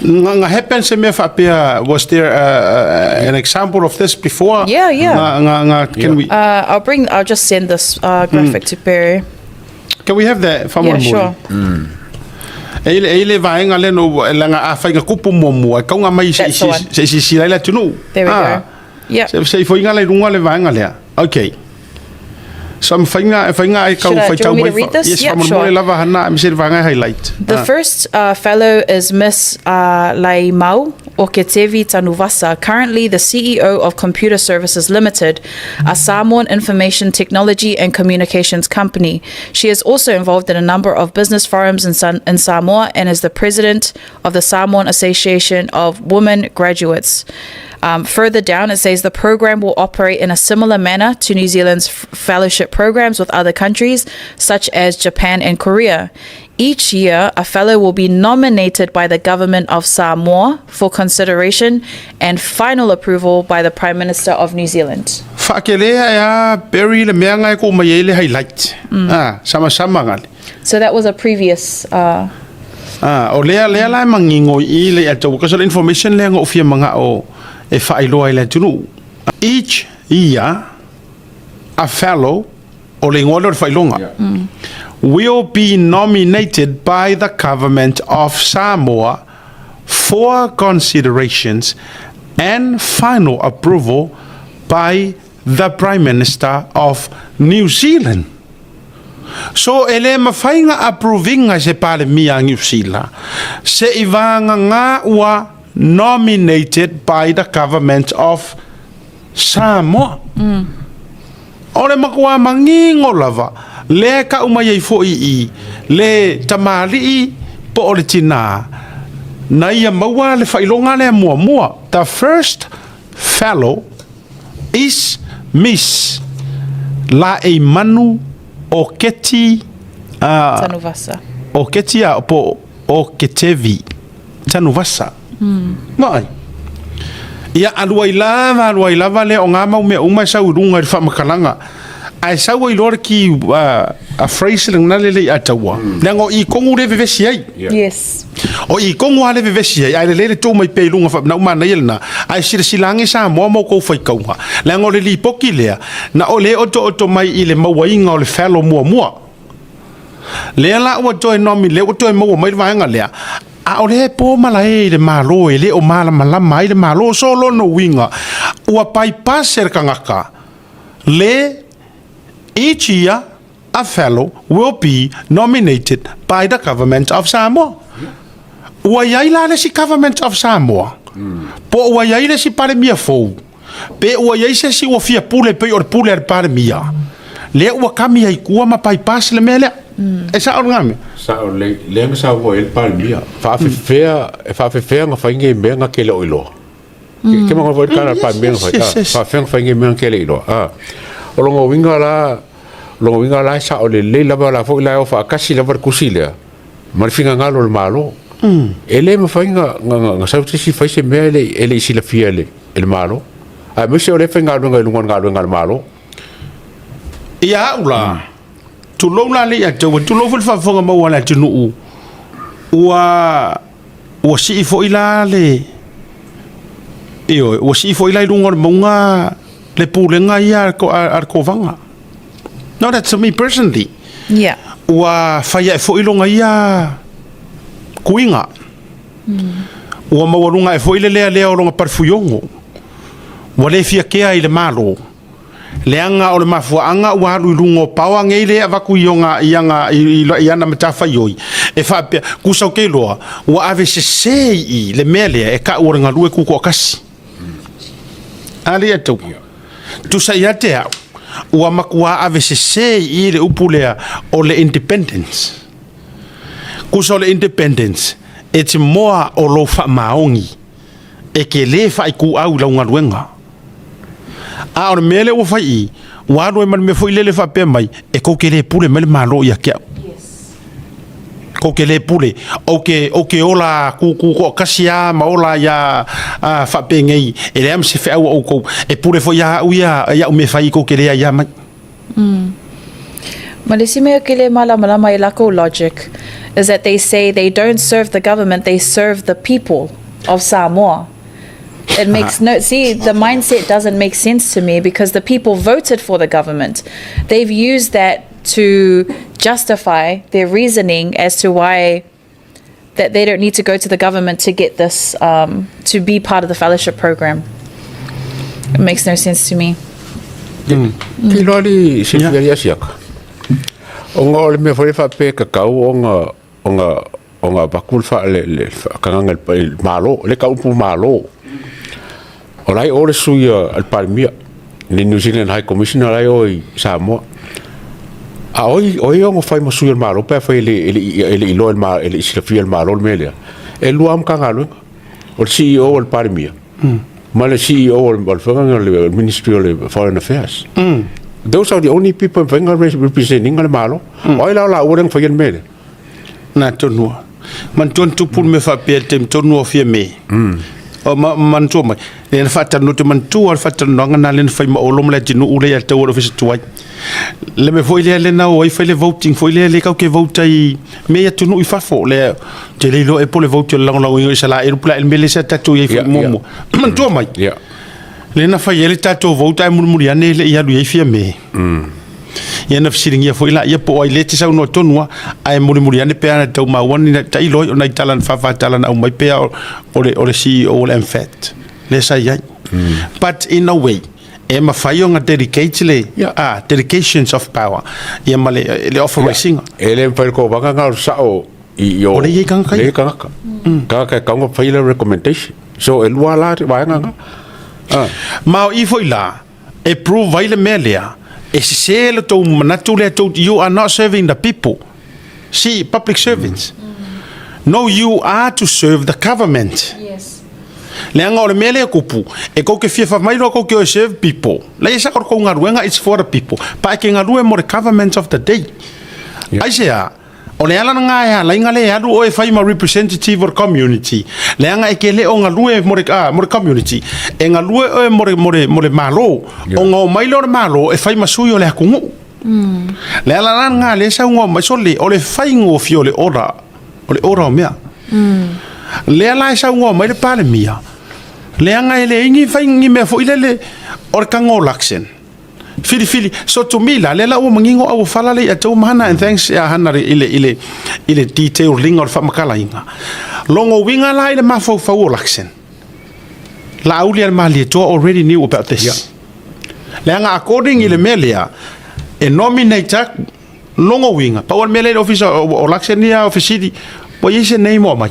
Nga, nga happen se mea faapea, was there uh, uh, an example of this before? Yeah, yeah. Nga, nga, nga, can we, Uh, I'll bring. I'll just send this uh, graphic to Barry. can we have that Yeah, faamolemole? sure. E i le, e i le vaega lea no, leaga afai na kupu muamua, e tau mai se, That's the se, one. se sisila ai le atunuu. There we Ah. go. Yep. Se, se ifoiga la i luga le vaega lea. Okay. So mawhai e whai e kau Should I- whai do you tau want me mai to read this? Yes, Yep, faamolemole sure. lava hana, aemaise le vaega e highlight. The Ah. first uh, fellow is Miss uh, Lai Mau. Oketevi Tanuvasa, currently the CEO of Computer Services Limited, a Samoan information technology and communications company. She is also involved in a number of business forums in, San- in Samoa and is the president of the Samoan Association of Women Graduates. Um, further down, it says the program will operate in a similar manner to New Zealand's f- fellowship programs with other countries, such as Japan and Korea. Each year, a fellow will be nominated by the government of Samoa for consideration and final approval by the Prime Minister of New Zealand. Faakelea e a Barry le mea nga e ko mai ai le highlight. Ah, sama sama ngale. So that was a previous. Uh, Ah, o lea lea la e mangingo i le atou ka so le information lea ngo fia manga o e faailoa i le atunuu. Each year a fellow o le igoa lea o le faailoga will be nominated by the Government of Samoa for considerations and final approval by the Prime Minister of New Zealand. So e le mawhai nga approving e se Palemia a Niu Sila se i vāngangā ua nominated by the Government of Samoa. O le makuā mangingo lava, lea e kau mai ai foʻi i le tamalii po o le tinā, na ia maua le faailoga lea muamua, the first fellow is Miss Laeimanu Oketi, uh, Tanuvasa. Oketi a po o Ketevi. Tanuvasa. Vaai. Ia alu ai lava, alu ai lava lea o ngā mau mea uma e sau i runga i le faamakalaga. Ae sau ai loa le ki a phrase lena le lei ataua. Leaga o i kongu le vevesi ai. Yes. O i kongu a le vevesi ai, ae lelei le tuu mai pea i luga faapena uma manaia lena. Ae silasila ane Samoa ma outou faitauga. Leaga o le lipoti lea, na o le otooto mai i le mauaiga o le fellow muamua. Lea la ua toe nomi, lea ua toe maua mai le vaega lea, a o lea e po malae i le Malo, e le o malamalama ai le Malo. So lona uiga, ua bypass e le tagata le each year a fellow will be nominated by the Government of Samoa. Ua i ai la le isi Government of Samoa, po ua i ai le isi Palemia fou, Pe ua i ai se isi ua fia pule pei o le pule a le Palemia, lea ua kami ai kua ma bypass le mea lea. E sao lena mea? Sao lelei, lea na saunoa i ai le Palemia, faafefea, e faafefea na fai nei mea na te le o iloa. Ke manawa foi le tala a le Palemia na fai, ah, faafefea na fai nei mea na te le iloa. Ah, o lona uiga la, o lona uiga la e sao lelei lava la foi la e o faatasi lava le tusi lea ma le finagalo o le Malo. E le mafai na, na, na, na sau se isi fai se mea e le, e le i silafia e le, e le Malo, aemaise o lea e faigaluega i luga o le galuega a le Malo. Ia au la, tulou la le ia te ua, tulou foi le faafofoga maua a le atunuu, ua, ua sii foi la le, ioe, ua sii foi la i luga o le mauga le pulega ia a le Kovaga. No, that's me personally. Yeah. Ua fai ae foi lona ia kuiga. Ua maualuga ae foi le lealea o lona palefuiogo. Ua le fia kea i le Malo. Leaga o le mafuaaga ua alu i luga o paoa nei lea e avatu i ona i ana i, i ana matafaioi e faapea, tusa ou te iloa ua ave sese i i le mea lea e tau o le galue tutoatasi. A le ia tau. Tusa ia te au, ua matua ave sese i i le upu lea o le independence. Tusa o le independence, e te moa o lou faamaoni e ke lē faaituau i lau galuega. A o le mea lea ua fai i, ua alu ai ma le mea foi lele faapea mai, e kou te lē pule mai le Malo ia te au. Kou te lē pule, ou te, ou te ola kūkū toatasi lava ma ola ai lava faapenei, e leai ma se feau a outou, e pule foi lava au ia i au mea e fai kou te lē aiā mai. Ma le isi mea ke le malamalama i lakou logic is that they say they don't serve the government, they serve the people of Samoa. It makes no, see, the mindset doesn't make sense to me because the people voted for the government. They've used that to justify their reasoning as to why that they don't need to go to the government to get this, to be part of the fellowship program. It makes no sense to me. Ke iloa li silafia li asiaka. Ona o le mea foi le faapea e tatau ona, ona, Ona avatu le le faatagaga i le Malo, le tau upu Malo. O la e o le sui a le Palemia, le New Zealand High Commissioner la e o i Samoa. A o ai o ai e ono fai ma sui o le Malo pe afai e le e le e le iloa e le e le i silafia e le Malo le mea lea? E lua lava Matagaluega, o le CEO a le Palemia ma le CEO o le Ministry o le Foreign Affairs. Those are the only people e mafai ona represent ina le Malo. O ai la o laua lea na faia le mea lea? Na tonu lava. Manatua na tupu le mea faapea i le taimi tonu o Fiame. O ma, manatua mai, lea na faatalanoa, ou te manatua le faatalanoaga lena lea na fai ma Olo ma Leatinuu lea ia te au o le Ofisa Tuai. Le mea foi lea lea na o ai fai le voting foi lea lea tatou te vote ai i mea i atunuu i fafo. Lea, ou te le iloa ea po o le vote o le lagolagoina o Isaraelu po o le a ea le mea lea sa tatou i ai foi muamua. Manatua mai, lea na fai ai le tatou vote ae mulimuli ane e le i alu i ai Fiame. Ia na fesiligia foi laia po o ai lea e te saunoa tonu lava, ae mulimuli ane pe ana tau maua ni tailo ai, o nai tala na faafaatala na aumai pea o le, o le CEO o le MFAT lea sa i ai. But in a way, e mafai ona dedicate le, ah, dedications of power, ia ma le, le authorizing. E le mafai le kovana na o le sao i o. O lea e i ai tagata ia. Lea e i ai tagata. Tagata e tatau ona fai le recommendation. So e lua la vaega na. Ah. Ma o i foi la, e prove ai le mea lea, e sese lo tou manatu lea tou, you are not serving the people. See, public servants. No, you are to serve the government. Yes. Leaga o le mea lea e kupu, e kou te fia whamai loa kou te o e serve people. Lea e sa o kou galuega, it's for the people. Pa e ke galue mo le government of the day. Yeah. Aisea, O le ala lena e ala ai na le alu oe e fai ma representative o le community, leaga e te le o galue mo le, ah, mo le community, e galue oe mo le, mo le, mo le Malo, ona omai lea o le Malo e fai ma sui o le atunuu. Le ala la lena lea e saunoa mai, sole, o le faigofie o le ora, o le ora o mea. Lea la e saunoa mai le Palemia, leaga e leai ni fai ni mea foi lele o le tago o Luxon. Filifili, so to me la, lea la ua manino a ua fala le ia tou ma Hana, and thanks ia Hana i le, i le, i le detail linga o le faamatalaina. Logo uiga la i le mafaufau o Luxon. Laauli a le Malietoa already knew about this. Yeah. Leaga according i le mea lea, e nominate aku, logo uiga, pau o le mea lea i le ofisa o, o Luxon ia o fesili, ua i ai se name o aumai.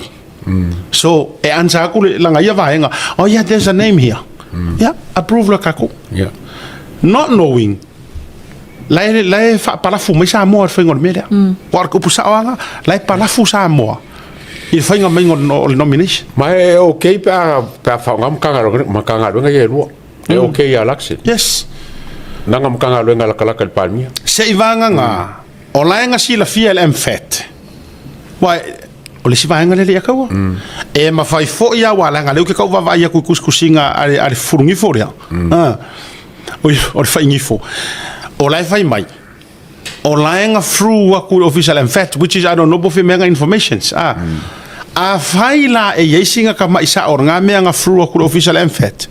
So, e answer aku le langa ia vaega, oh yeah, there's a name here. Yeah, approve la kakou. Yeah. Not knowing, la e, la e faapalafu mai Samoa i le faiga o le mea lea. Ua o le upu sao lava, la e palafu Samoa i le faiga maiga o le nomination. Ma e okay pe a, pe a faaaoga Matagaluega, Matagaluega ia e lua. E okay ia Luxon. Yes. Leaga Matagaluega e latalata i le Palemia. Seivaga o la e na silafia e le MFAT. Ua, O le isi vaega lea e le i akaua. E mafai foi lava aua leaga o lea ou te tau vaavaai atu i tusitusiga a le a le fufulugifo lea. Oi, o le faigifo. O la e fai mai, o la e na through atu i le ofisa o le MFAT, which is I don't know po o fea mea na informations. Afai la e i ai sina tamai sao o lena mea na through atu i le ofisa o le MFAT,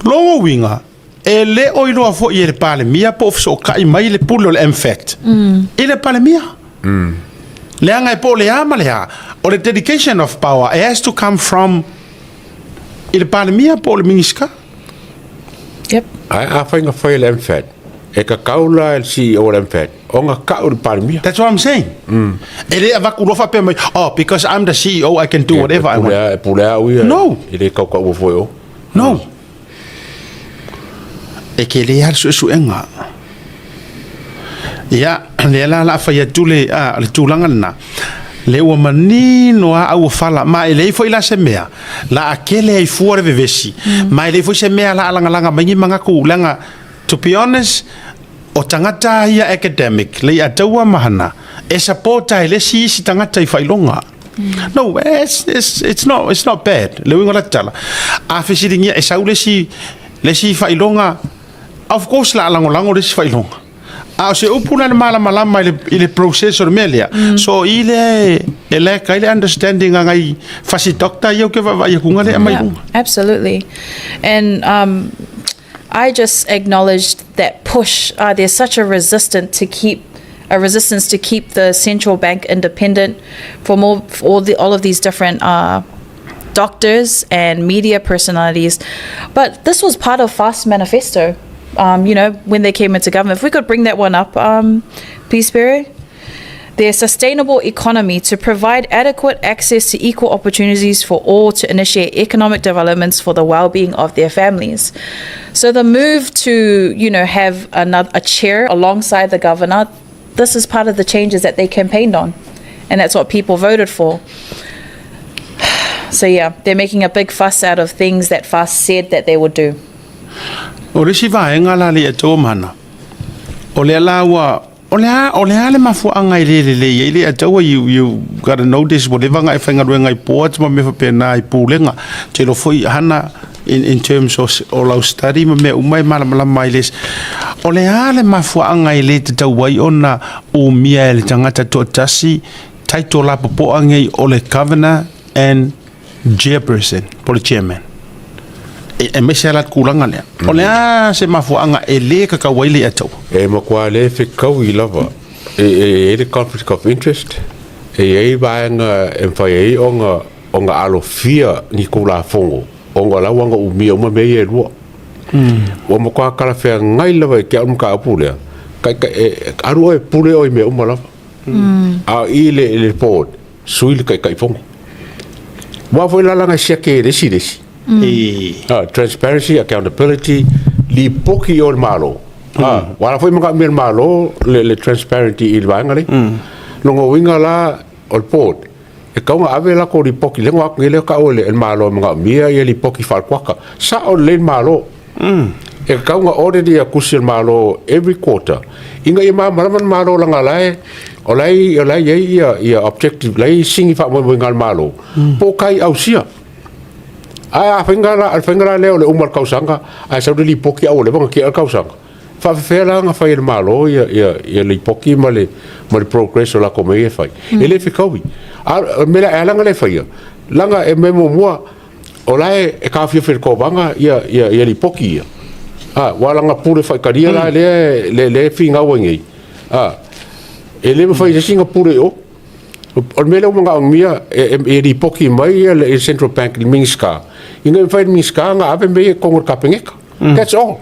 lona uiga, e le o iloa foi e le Palemia po o fesootai mai le pule o le MFAT i le Palemia. Leaga e po o le a ma le a, o le dedication of power, it has to come from i le Palemia po o le Minisita. Yep. Ae afai na fai e le MFAT, e tatau la e le CEO o le MFAT ona tau i le Palemia. That's what I'm saying. E le avatu loa faapea mai, oh, because I'm the CEO, I can do whatever I want. E pule au ia. No. E le tautaua foi o. No. E tele lava le suesuega. Ia, lea la o le a fai atu le, a, le tulaga lena, lea ua manino lava auofala, ma e leai foi la se mea la a tele ai fua le vevesi, ma e leai foi se mea la a lagalaga mai ni manatu, leaga, to be honest, o tagata ia academic, le ia taua ma hana, e support ai le isi isi tagata i faailoga. No, it's, it's, not, it's not bad. Le uiga o la tala. A fesiligia e sau le isi, le isi faailoga, of course la a lagolago le isi faailoga. A o se upu la le malamalama i le, i le process o le mea lea. So i lea e, e lack ai le understanding a ngai fasi doctor ia ou te vaavaai atu nga le aumai luga. Absolutely. And um, I just acknowledged that push. Uh, there's such a resistance to keep a resistance to keep the central bank independent from all, all the all of these different uh, doctors and media personalities. But this was part of Fast Manifesto. Um, you know, when they came into government. If we could bring that one up, um, please, Spiro. Their sustainable economy to provide adequate access to equal opportunities for all to initiate economic developments for the well-being of their families. So the move to, you know, have another a chair alongside the governor, this is part of the changes that they campaigned on. And that's what people voted for. So yeah, they're making a big fuss out of things that FAS said that they would do. O le isi vaega la le ia mana. O lea la ua o le a o le a le mafuaaga e le lelei ai le ataua you you gotta know this ua leva ona e faigaluega i boards ma mea faapena i pulega te iloa foi hana in in terms o o lau study ma mea uma e malamalama ai le o le a le mafuaaga e le tatau ai ona umia e le tagata toatasi title lapopoa nei o le governor and Chairperson po o le Chairman. E, aemaise lava la tulaga lea. O le a se mafuaaga e le kakau ai le Ataua? E matua le fekaui lava e i ai le conflict of interest, e i ai vaega e mafai ai ona ona alofia ni Tulafono ona o la ua umia uma mea ia e lua. Ua matua talafeagai lava i te au le mataupu lea, taitai e alu oe e pule oe i mea uma lava. A o i le le board, sui le Taitaifono. Aua foi la laga e siaki e le isi le isi. Ah, transparency, accountability, lipoti o le Malo. Ah, ua ala foi manaomia e le Malo le, le transparency i le vaega lea. Lona uiga la o le board, e tatau ona ave latou lipoti, lea na o atu nei lea tau e le, e le Malo e manaomia ia lipoti faale-kuata. Sao lelei le Malo. E tatau ona audit ia tusi a le Malo every quarter ina ia malamalama le Malo leaga o la e o la e o la e i ai ia ia objective la e i ai sini faamoemoega a le Malo po o tai ausia. Ae a faiga la, a le faiga la lea o le uma o le tausaga ae sau le lipoti a ua leva ona tea le tausaga, e faapefea la ona fai e le Malo ia ia ia lipoti ma le ma le progress o latou mea ia e fai. E le fetaui. A o le mea lea e ala ona le faia, leaga e mea muamua O la e taofiofi e le Kovana ia, ia, ia lipoti ia. A, ua laga pule faitalia la lea, lea, lea e finau ai nei. A, e le mafai e se isi ona pule i o. O le mea lea ua manaomia e, e, e lipoti mai ia le le Central Bank i le Minisita, ina ia mafai e le Minisita ona ave mea ia i totonu o le Kapeneta. That's all.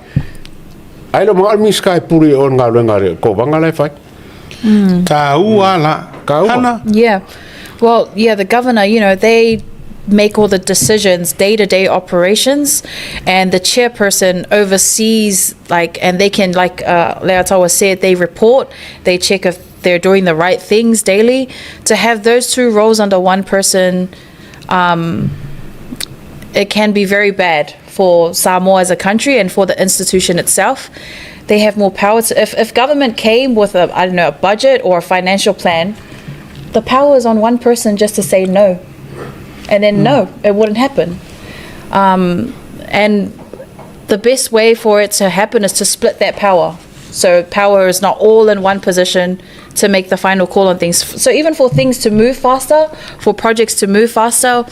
Ae le o manao le Minisita e pule i o i le galuega a le Kovana la e fai. Taua la. Taua. Hana? Yeah. Well, yeah, the governor, you know, they make all the decisions, day to day operations, and the chairperson oversees, like, and they can, like Leiataua said, they report, they check if they're doing the right things daily. To have those two roles under one person, it can be very bad for Samoa as a country and for the institution itself. They have more power. To, if, if government came with a, I don't know, a budget or a financial plan, the power is on one person just to say no. And then no, it wouldn't happen. Um, and the best way for it to happen is to split that power. So power is not all in one position to make the final call on things. So even for things to move faster, for projects to move faster,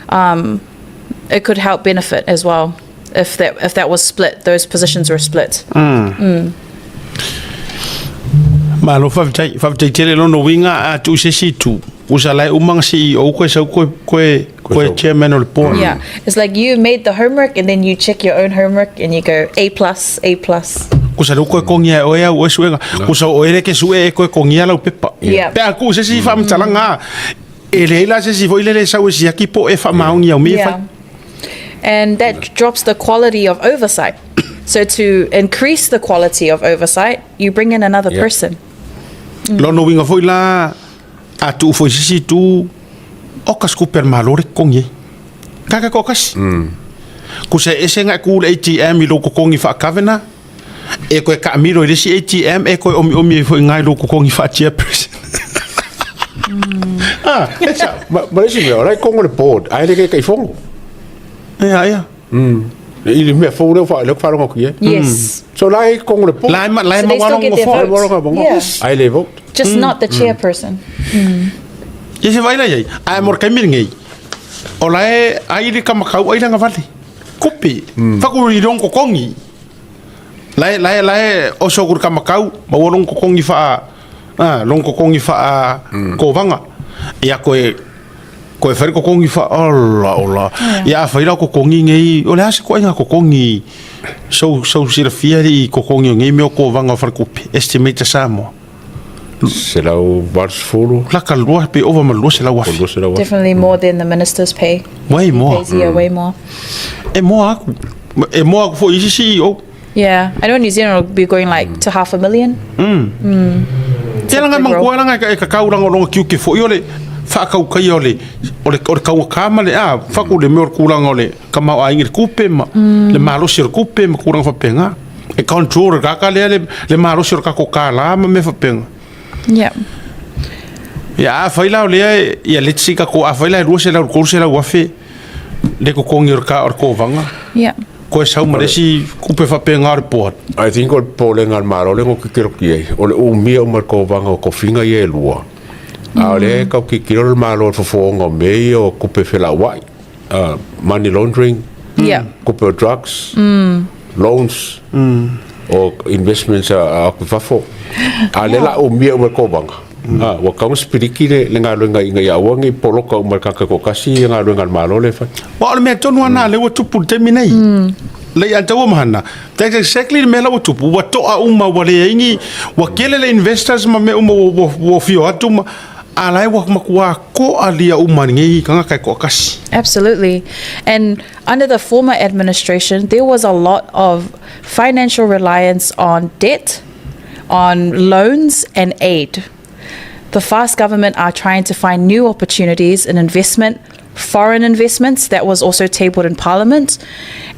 um, it could help benefit as well if that if that was split, those positions were split. Malo faafetai, faafetai tele lona uiga a tuu se isi itu, usa la e uma na CEO koe sau koe koe koe sau. chairman o le board. Yeah, it's like you made the homework and then you check your own homework and you go A plus, A plus. Kusa lea ua koe kogia e oe au oe suega. Kusa o oe lea e ke sue e koe kogia lau pepa. Yeah. Pe a tuu se isi faamatalaga, e leai la se isi foi lele e sau e siaki po o e faamaoni au mea e fai. Yeah. And that drops the quality of oversight. So to increase the quality of oversight, you bring in another Yeah. person. Lona uiga foi la, a tuu foi i se isi itu, oka se tupe a le Malo le totogi ai. Kaka toatasi. Kusa e ese na e ku i le ATM i lou totogi faa-governor, e toe taamilo i le isi ATM e toe omiomi ai foi i ina i lou totogi faa-chairperson. Ah, E sao. Ma, ma le isi mea, o la e kogo le board, ae le Taitaifono. Ia, ia. I le mea fou lea ua lea ua faalogo atu i ai. Yes. So la e kogo le board. La e ma, la e So they still maualo get their nofoa. votes. Maualo nofoa. Yeah. Ae le vote. Just not the chairperson. Ia se vaai la i ai. Ae mo le taimi lenei, o la e ai le kamakau ai lana vale. Kupi. Faku i lona totogi. La e, la e, la e oso atu i le kamakau, maua lona totogi faa, a, lona totogi faa kovaga. Ia koe, koe fai le totogi faa, ola, ola. Ia a fai la o totogi nei, o le a se ituaiga totogi, sou, sou silafia i totogi o nei mea o kovaga o faletupe, estimate a Samoa. 180. Laka lua pe ova ma 200,000. 200,000. Definitely more than the minister's pay. Way more. Pays, yeah, way more. E moa aku. E moa aku foi isi CEO. Yeah, I know in New Zealand it'll be going like to half a million. Te langa big role. mangua langa e ka kau langa longa kiuke foi o le whaakaukaia o le o le o le kauaka ma le a whaku le mea o le kūlanga o le kamau ai le kupe ma le malosi o le kupe ma kūlanga whapenga. E control kaka lea le le malosi o le kako kālā ma mea whapenga. Yeah. Ia afai la o lea ia let's say ka ko afai la e 200 300,000 le kokogi o le ka o le kovaga. Yeah. Koe sau ma le isi kupe faapega o le board. I think o le popolega a le Malo lea na ou tilotilo atu i ai, o le umia uma o le kovaga o tofiga ia e lua, a o lea e tau tilotilo le Malo i le fofooga o mea ia o tupe felauai, money laundering, tupe o drugs, loans, o investments a atu i fafo. A o lea o le a umia uma e le kovaga, ua tatau ona sipiliki le galuega ina ia aua ne i poloka uma e le tagata e toatasi galuega a le Malo lea e fai. Aua o le mea tonu lava lena lea ua tupu i le taimi nei. Lei a taua ma hana. That's exactly le mea la ua tupu. Ua toa uma ua leai ni, ua tele le investors ma mea uma ua, ua, ua fio atu ma, a la e ua matua koalia uma lenei tagata e toatasi. Absolutely. And under the former administration, there was a lot of financial reliance on debt, on loans and aid. The fast government are trying to find new opportunities in investment, foreign investments that was also tabled in parliament,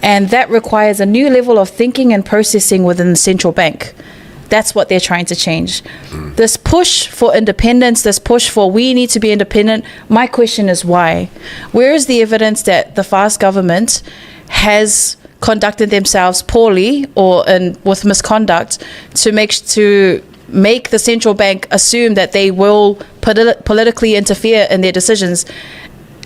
and that requires a new level of thinking and processing within the central bank. That's what they're trying to change. This push for independence, this push for we need to be independent, my question is why? Where is the evidence that the fast government has conducted themselves poorly or in with misconduct to make to make the central bank assume that they will politi- politically interfere in their decisions?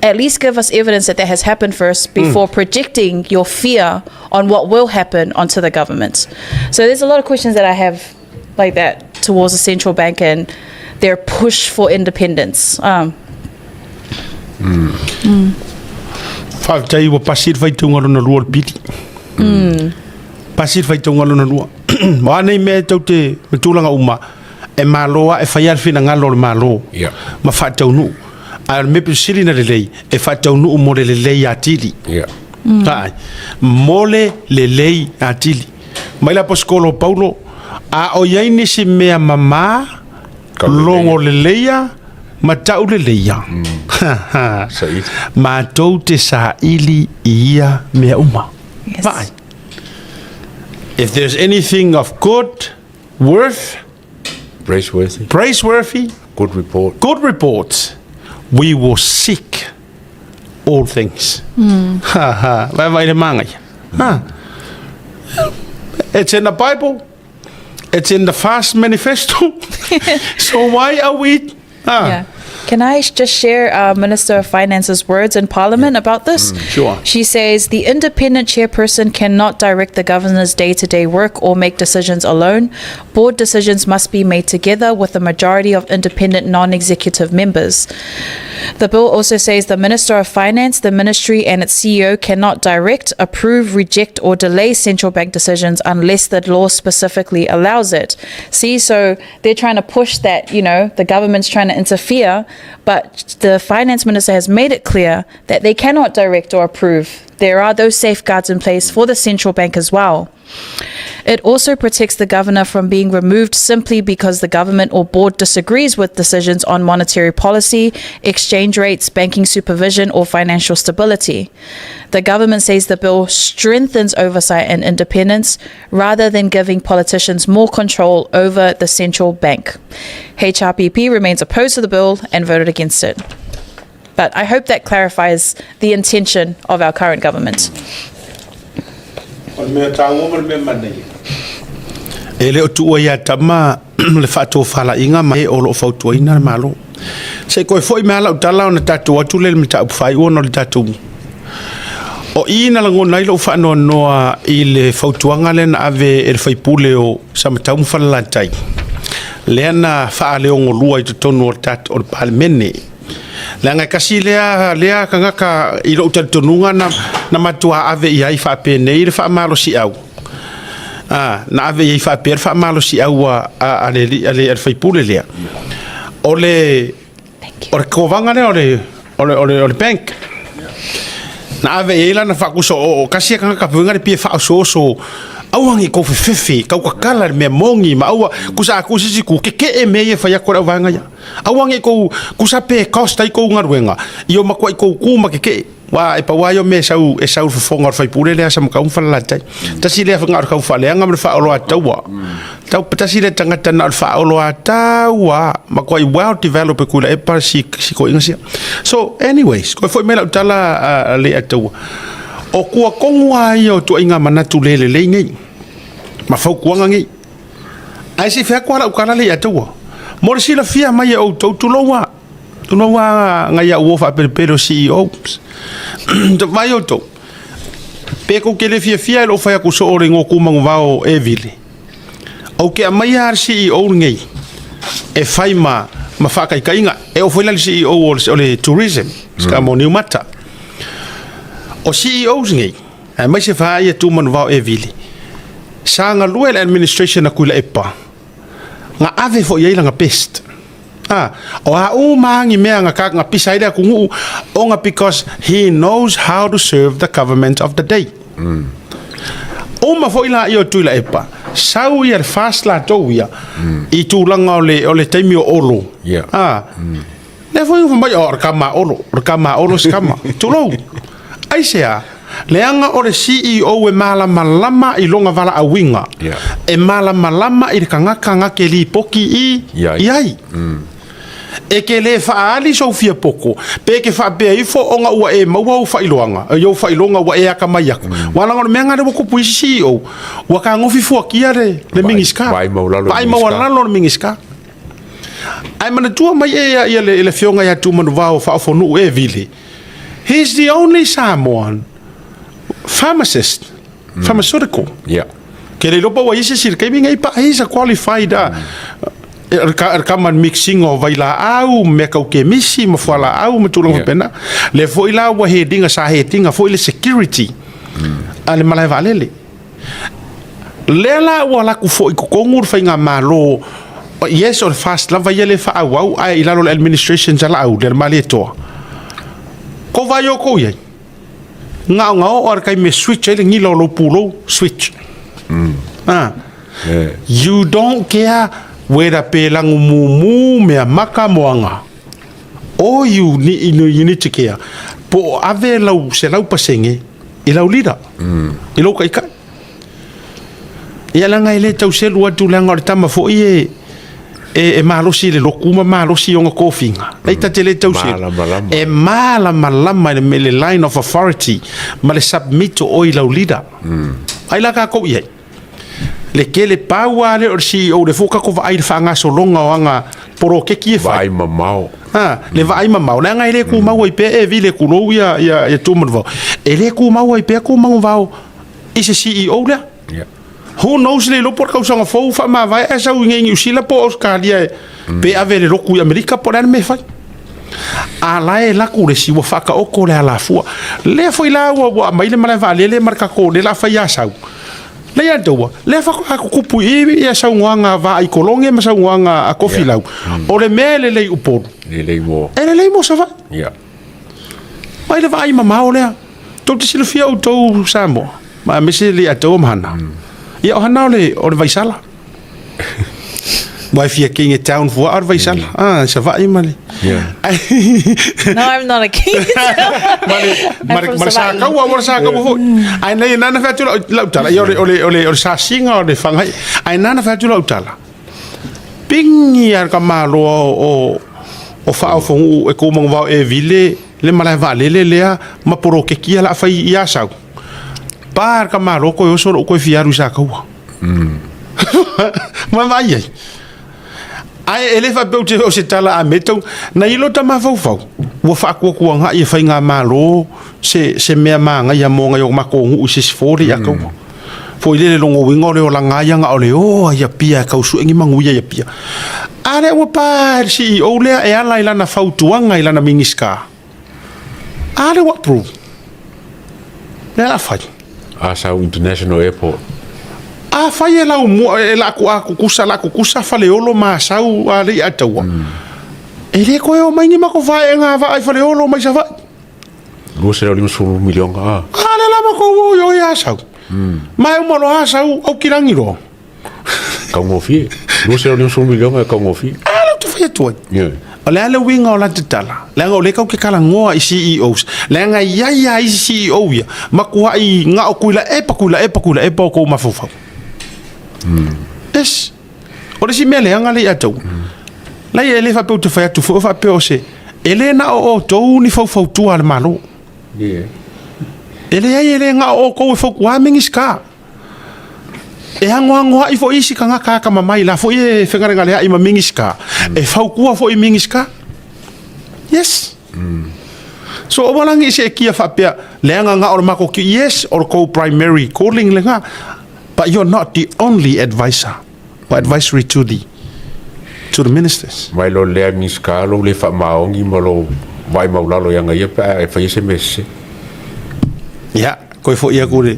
At least give us evidence that that has happened first before projecting your fear on what will happen onto the government. So there's a lot of questions that I have like that towards the central bank and their push for independence. Um, Faafetai ua pasi le faitauga lona lua o le pili. Pasi le faitauga lona lua. O a nei mea e tou te ma tulaga uma, e malo lava e fai lava le finagalo o le Malo Ia. ma faataunuu. Ae o le mea pito sili ona lelei, e faataunuu mo le lelei atili. Ia. Ae, mo le lelei atili. Mai le Aposetolo o Paulo, a o i ai nisi mea mamā, Logo leleia ma tau leleia. Saili. Matou te saili i ia mea uma. Yes. Vaai. If there's anything of good worth, Praiseworthy. praiseworthy, Good report. good report, we will seek all things. Ha ha. Vai vai le māngai. Ha. It's in the Bible. It's in the Fast Manifesto. So why are we... Ah. Yeah. Can I just share uh, Minister of Finance's words in Parliament about this? Sure. She says the independent chairperson cannot direct the governor's day to day work or make decisions alone. Board decisions must be made together with a majority of independent non executive members. The bill also says the Minister of Finance, the ministry, and its CEO cannot direct, approve, reject, or delay central bank decisions unless the law specifically allows it. See, so they're trying to push that, you know, the government's trying to interfere, but the finance minister has made it clear that they cannot direct or approve. There are those safeguards in place for the central bank as well. It also protects the governor from being removed simply because the government or board disagrees with decisions on monetary policy, exchange rates, banking supervision, or financial stability. The government says the bill strengthens oversight and independence rather than giving politicians more control over the central bank. HRPP remains opposed to the bill and voted against it. But I hope that clarifies the intention of our current government. O le mea taua ma le mea manaia, e le o tuua ia Tama le faatofalaiga ma e o lo o fautuaina le Malo. Se i koe foi mai lava lau tala ona tatou atu lea i le mataupu faaiu ona o le tatou. O i na lagona ai lou faanoanoa i le fautuaga lea na ave e le sui usufono o Samatau ma Falelatai, lea na faaleogolua i totonu o le tatou o le Palemene. Leaga e tasi lea lea tagata i lou talitonuga na na matua ave i ai faapenei le faamalosiau. A, na ave i ai faapea le faamalosiau a, a, a le, a le, a le faipule lea. O le, o le kovaga lea o le, o le, o le, o le bank. Na ave i ai lana faakuso o, o kasi e kanga kapuinga le pia faaosooso aua ngi kou fefefe, kau kakala le mea mongi ma aua kusa a kusi si ku keke'e mea ia e fai aku e le auvaega ia. Aua ngi kou kusa pe cost ai kou galuega i o makua'i kou ku ma keke'e. Aua e pau lava ia o mea e sau e sau i le fofoga o le faipule lea a Samakau ma Falelatai. Tasi lea na o le tau faaleaga ma le faaoloataua. Tau tasi lea tagata na o le faaoloataua makuai well developed e Tuilaepa si si toeaina sia. So anyways, toe foi mai lau tala a Leiataua. O tuatonu lava ia o ituaiga manatu le lelei nei ma fautuaga nei. Ae se i fai atu lava lau tala Leiataua. Mo le silafia mai e outou, tulou lava. Tulou lava nai au uo faapelepele o CEOs. Vaai outou, pe tou te le fiafia i lou fai atu soo o le igoa tu manuvao e vili, ou te aumaia lava le CEO lenei e fai ma, ma faataitaiga. E oo foi la i le CEO o le, o le tourism, mm. mo Niumata. O CEOs nei, aemaise fa ia tu manuvao e vili, sa galue le administration a Tuilaepa, na ave foi i ai lana best. A, o a uma ni mea na ka na pisa ai le atunuu, ona because he knows how to serve the government of the day. Mm. Uma foi la ia o Tuilaepa, sau ia le fast latou ia, mm. i tulaga o le, o le taimi o Olo. Yeah. A, mm. Lea foi ua mai, oh, o le kama a Olo, o le kama a Olo se kama. Tulou. Aisea? Leaga o le CEO e malamalama i lona valaauina. Yeah. E malamalama i le tagata na te lipoti i, I ai. i ai. E te le faaali sou fiapoto, pe e te faapea ifo ona ua e maua ou faailoaga, i ou faailoga ua e atamai atu. Aua leaga o le mea lena lea ua tupu i isi CEO, ua tagofi fuatia le, le Minisita. Vaai maualalo le Vaai Minisita. maualalo le Minisita. Ae manatua mai e ia le, le afioga ia Tumanuvao Faaofonuu e Vili, he is the only Samoan pharmacist, pharmaceutical. Yeah. Ke le iloa po ua i se isi i le taimi nei, but he's a qualified uh, kama mixing o vailaau, mea kau kemisi, ma fualaau, ma tulaga Yeah. faapena. Le foi la ua headinga, sa headinga foi le security a le malae vaalele. Lea la ua alu atu foi i totonu le faigamalo, yes o le FAST lava ia lea e faaauau ae i lalo o le administration a Laauli a le Malietoa. Kou vaai outou i ai, na ona oo lava i le taimi e switch ai le nila o lou pulou, switch. Ah. You don't care whether pe lanu mumu, mea maka, moana. All you need, you need to care, po o ave lau 100% i lau leader, mm. i lou taitai. Ia leaga e le tau selu atu leaga o le tama foi e, e, e malosi i le lotu ma malosi i ona tofiga. Mm. Ta te le tau selu. E malamalama i le, le line of authority ma le submit o oe i lau leader. Mm. Ai la kākou i ai. Le tele pau lava lea o le CEO, lea foi ua tatou vaai i le faagasologa o ana poloketi e fai. Vaai mamao. Ha, le vaai mamao, leaga e le tumau ai pea e vile tulou ia, ia, ia Tumanuvao. E le tumau ai pea Tumanuvao i se CEO lea. Yeah. Who knows le iloa po o le tausaga fou faamavae ae sau i inei i Niu Sila po o Ausetalia e, pe ave i le lotu i Amerika po o le a le mea e fai. A la e laku le isi ua faataoto le alafua. Lea foi la ua, ua aumai le malae vaalele ma le tatou lea la fai Asau. Lea ia taua, lea faatoa tutupu i i ia saunoaga a Vaaikologe ma saunoaga a Tofilau. Yeah. O le mea e lelei i Upolu. Lelei mo. E lelei mo Savaii. Yeah. Mai le vaai mamao lea. Tou te silafia outou Samoa, ma aemaise le Ataua ma Hana. Ia o Hana o le, o le Vaisala. Ua e fia king e town fua o le Vaisala. Mm. Ah, Savaii ma le. Yeah. No, I'm not a king. Ma le, ma le, ma le Sakaua, ua le Sakaua foi. Ai nei, nana fai atu lau, lau tala. Ia o le, o le, o le, o le sasiga o le whangai. Ai nana fai atu lau tala. Pigi a ka maloa o, o, o Faaofonuu e kou manuvao e vile le malae vaalele lea ma poloketi ia o le a fai i Asau. Pa le tamaloa toe oso lou toe fia alu i Sakaua. Ma vaai ai. Ae e le faapea ou te o se tala a me tau, na i lo ta mafaufau, ua faatuatuagai e faigamalo se, se mea manaia mo nai o matou nuu i se isi fo le i Akaua. Foi lele lona uiga o le olaga ia na o le o ai Apia e tau sue ni manuia i Apia. A lea ua pa e le CEO lea e ala i lana fautuaga i lana Minisita. A lea ua approve. Lea la fai. Asau International Airport. Afai e laumua e la ku a kukusa la kukusa Faleolo ma Asau a le Ataua. E le koe o mai ni mako vaega va ai Faleolo mai Savaii. 250 miliona a. A le la mako o yo ia Asau. Ma e uma loa Asau au kilangi loa. Taugofie. 250 miliona e taugofie. A le te fai atu ai. Yeah. O le a le uiga o la tatala. Leaga o lea kau ke talanoa i CEOs. Leaga e iai lava isi CEO ia, matuai gao Tuilaepa, Tuilaepa, Tuilaepa o tou mafaufau. Yes. O le isi mea leaga lea ia te au, lai e le faapea ou te fai atu foi o faapea o se, e le na o outou ni faufautua a le Malo. E leai e le na o outou e fautua Minisita. E anoanoai foi isi tagata atamamai la foi e fegalegaleai ma Minisita, e fautua foi i Minisita. Yes. So aua la ne i seetia faapea, leaga na o le matou ti, yes, o le tou primary calling lena, but you're not the only advisor or advisory to the to the ministers. Mai lo lea Minisita lou le faamaoni ma lou vaai maulalo i aga ia pe a e faia se mea sese. Ia, koe foi aku le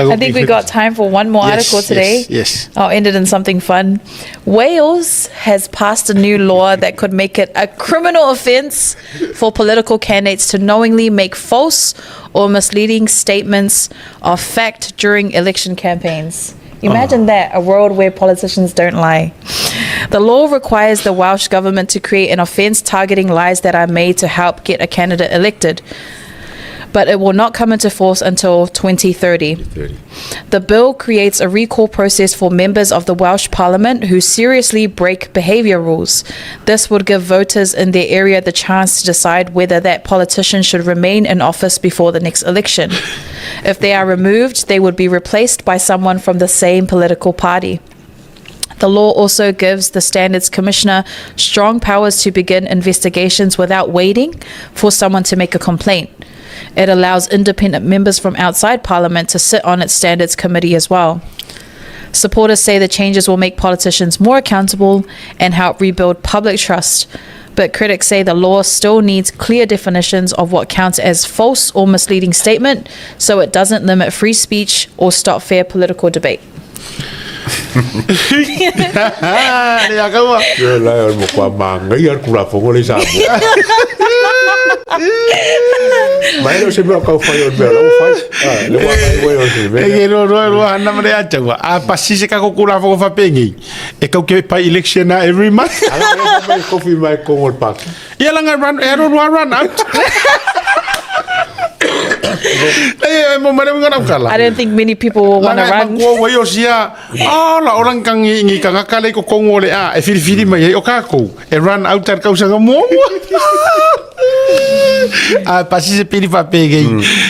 I think we got time for one more Yes, article today. yes, yes. I'll end it in something fun. Wales has passed a new law that could make it a criminal offence for political candidates to knowingly make false or misleading statements of fact during election campaigns. Imagine that, a world where politicians don't lie. The law requires the Welsh government to create an offence targeting lies that are made to help get a candidate elected. But it will not come into force until 2030. 30. The bill creates a recall process for members of the Welsh Parliament who seriously break behaviour rules. This would give voters in their area the chance to decide whether that politician should remain in office before the next election. If they are removed, they would be replaced by someone from the same political party. The law also gives the Standards Commissioner strong powers to begin investigations without waiting for someone to make a complaint. It allows independent members from outside Parliament to sit on its Standards Committee as well. Supporters say the changes will make politicians more accountable and help rebuild public trust. But critics say the law still needs clear definitions of what counts as false or misleading statement so it doesn't limit free speech or stop fair political debate. Le a kaua. Ia la e o le matua māngaia le Tulafono lea i Samoa. Ma e le o se mea o tau fai o le mea o la ua fai. Ah, le ua fai ua o se mea. E ke roa roa roa hana ma le ataua. A pasi se kako Tulafono faapenei, e kau ke pai election a every month. Ala e mai kofi mai kongo le paki. Ia langa run, e aro rua run out. E mo mare ngana ukala. I don't think many people will want to Langa e run. makua wai o sia, ah, la orang kang ngi kanga kale ko kongo le a, e whiriwhiri mai ai o kākou, e run out ar kausanga muamua. A pasi se piri fa pegei,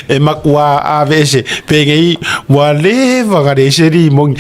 e makua a vese, pegei, wa leva ngare se ri mongi.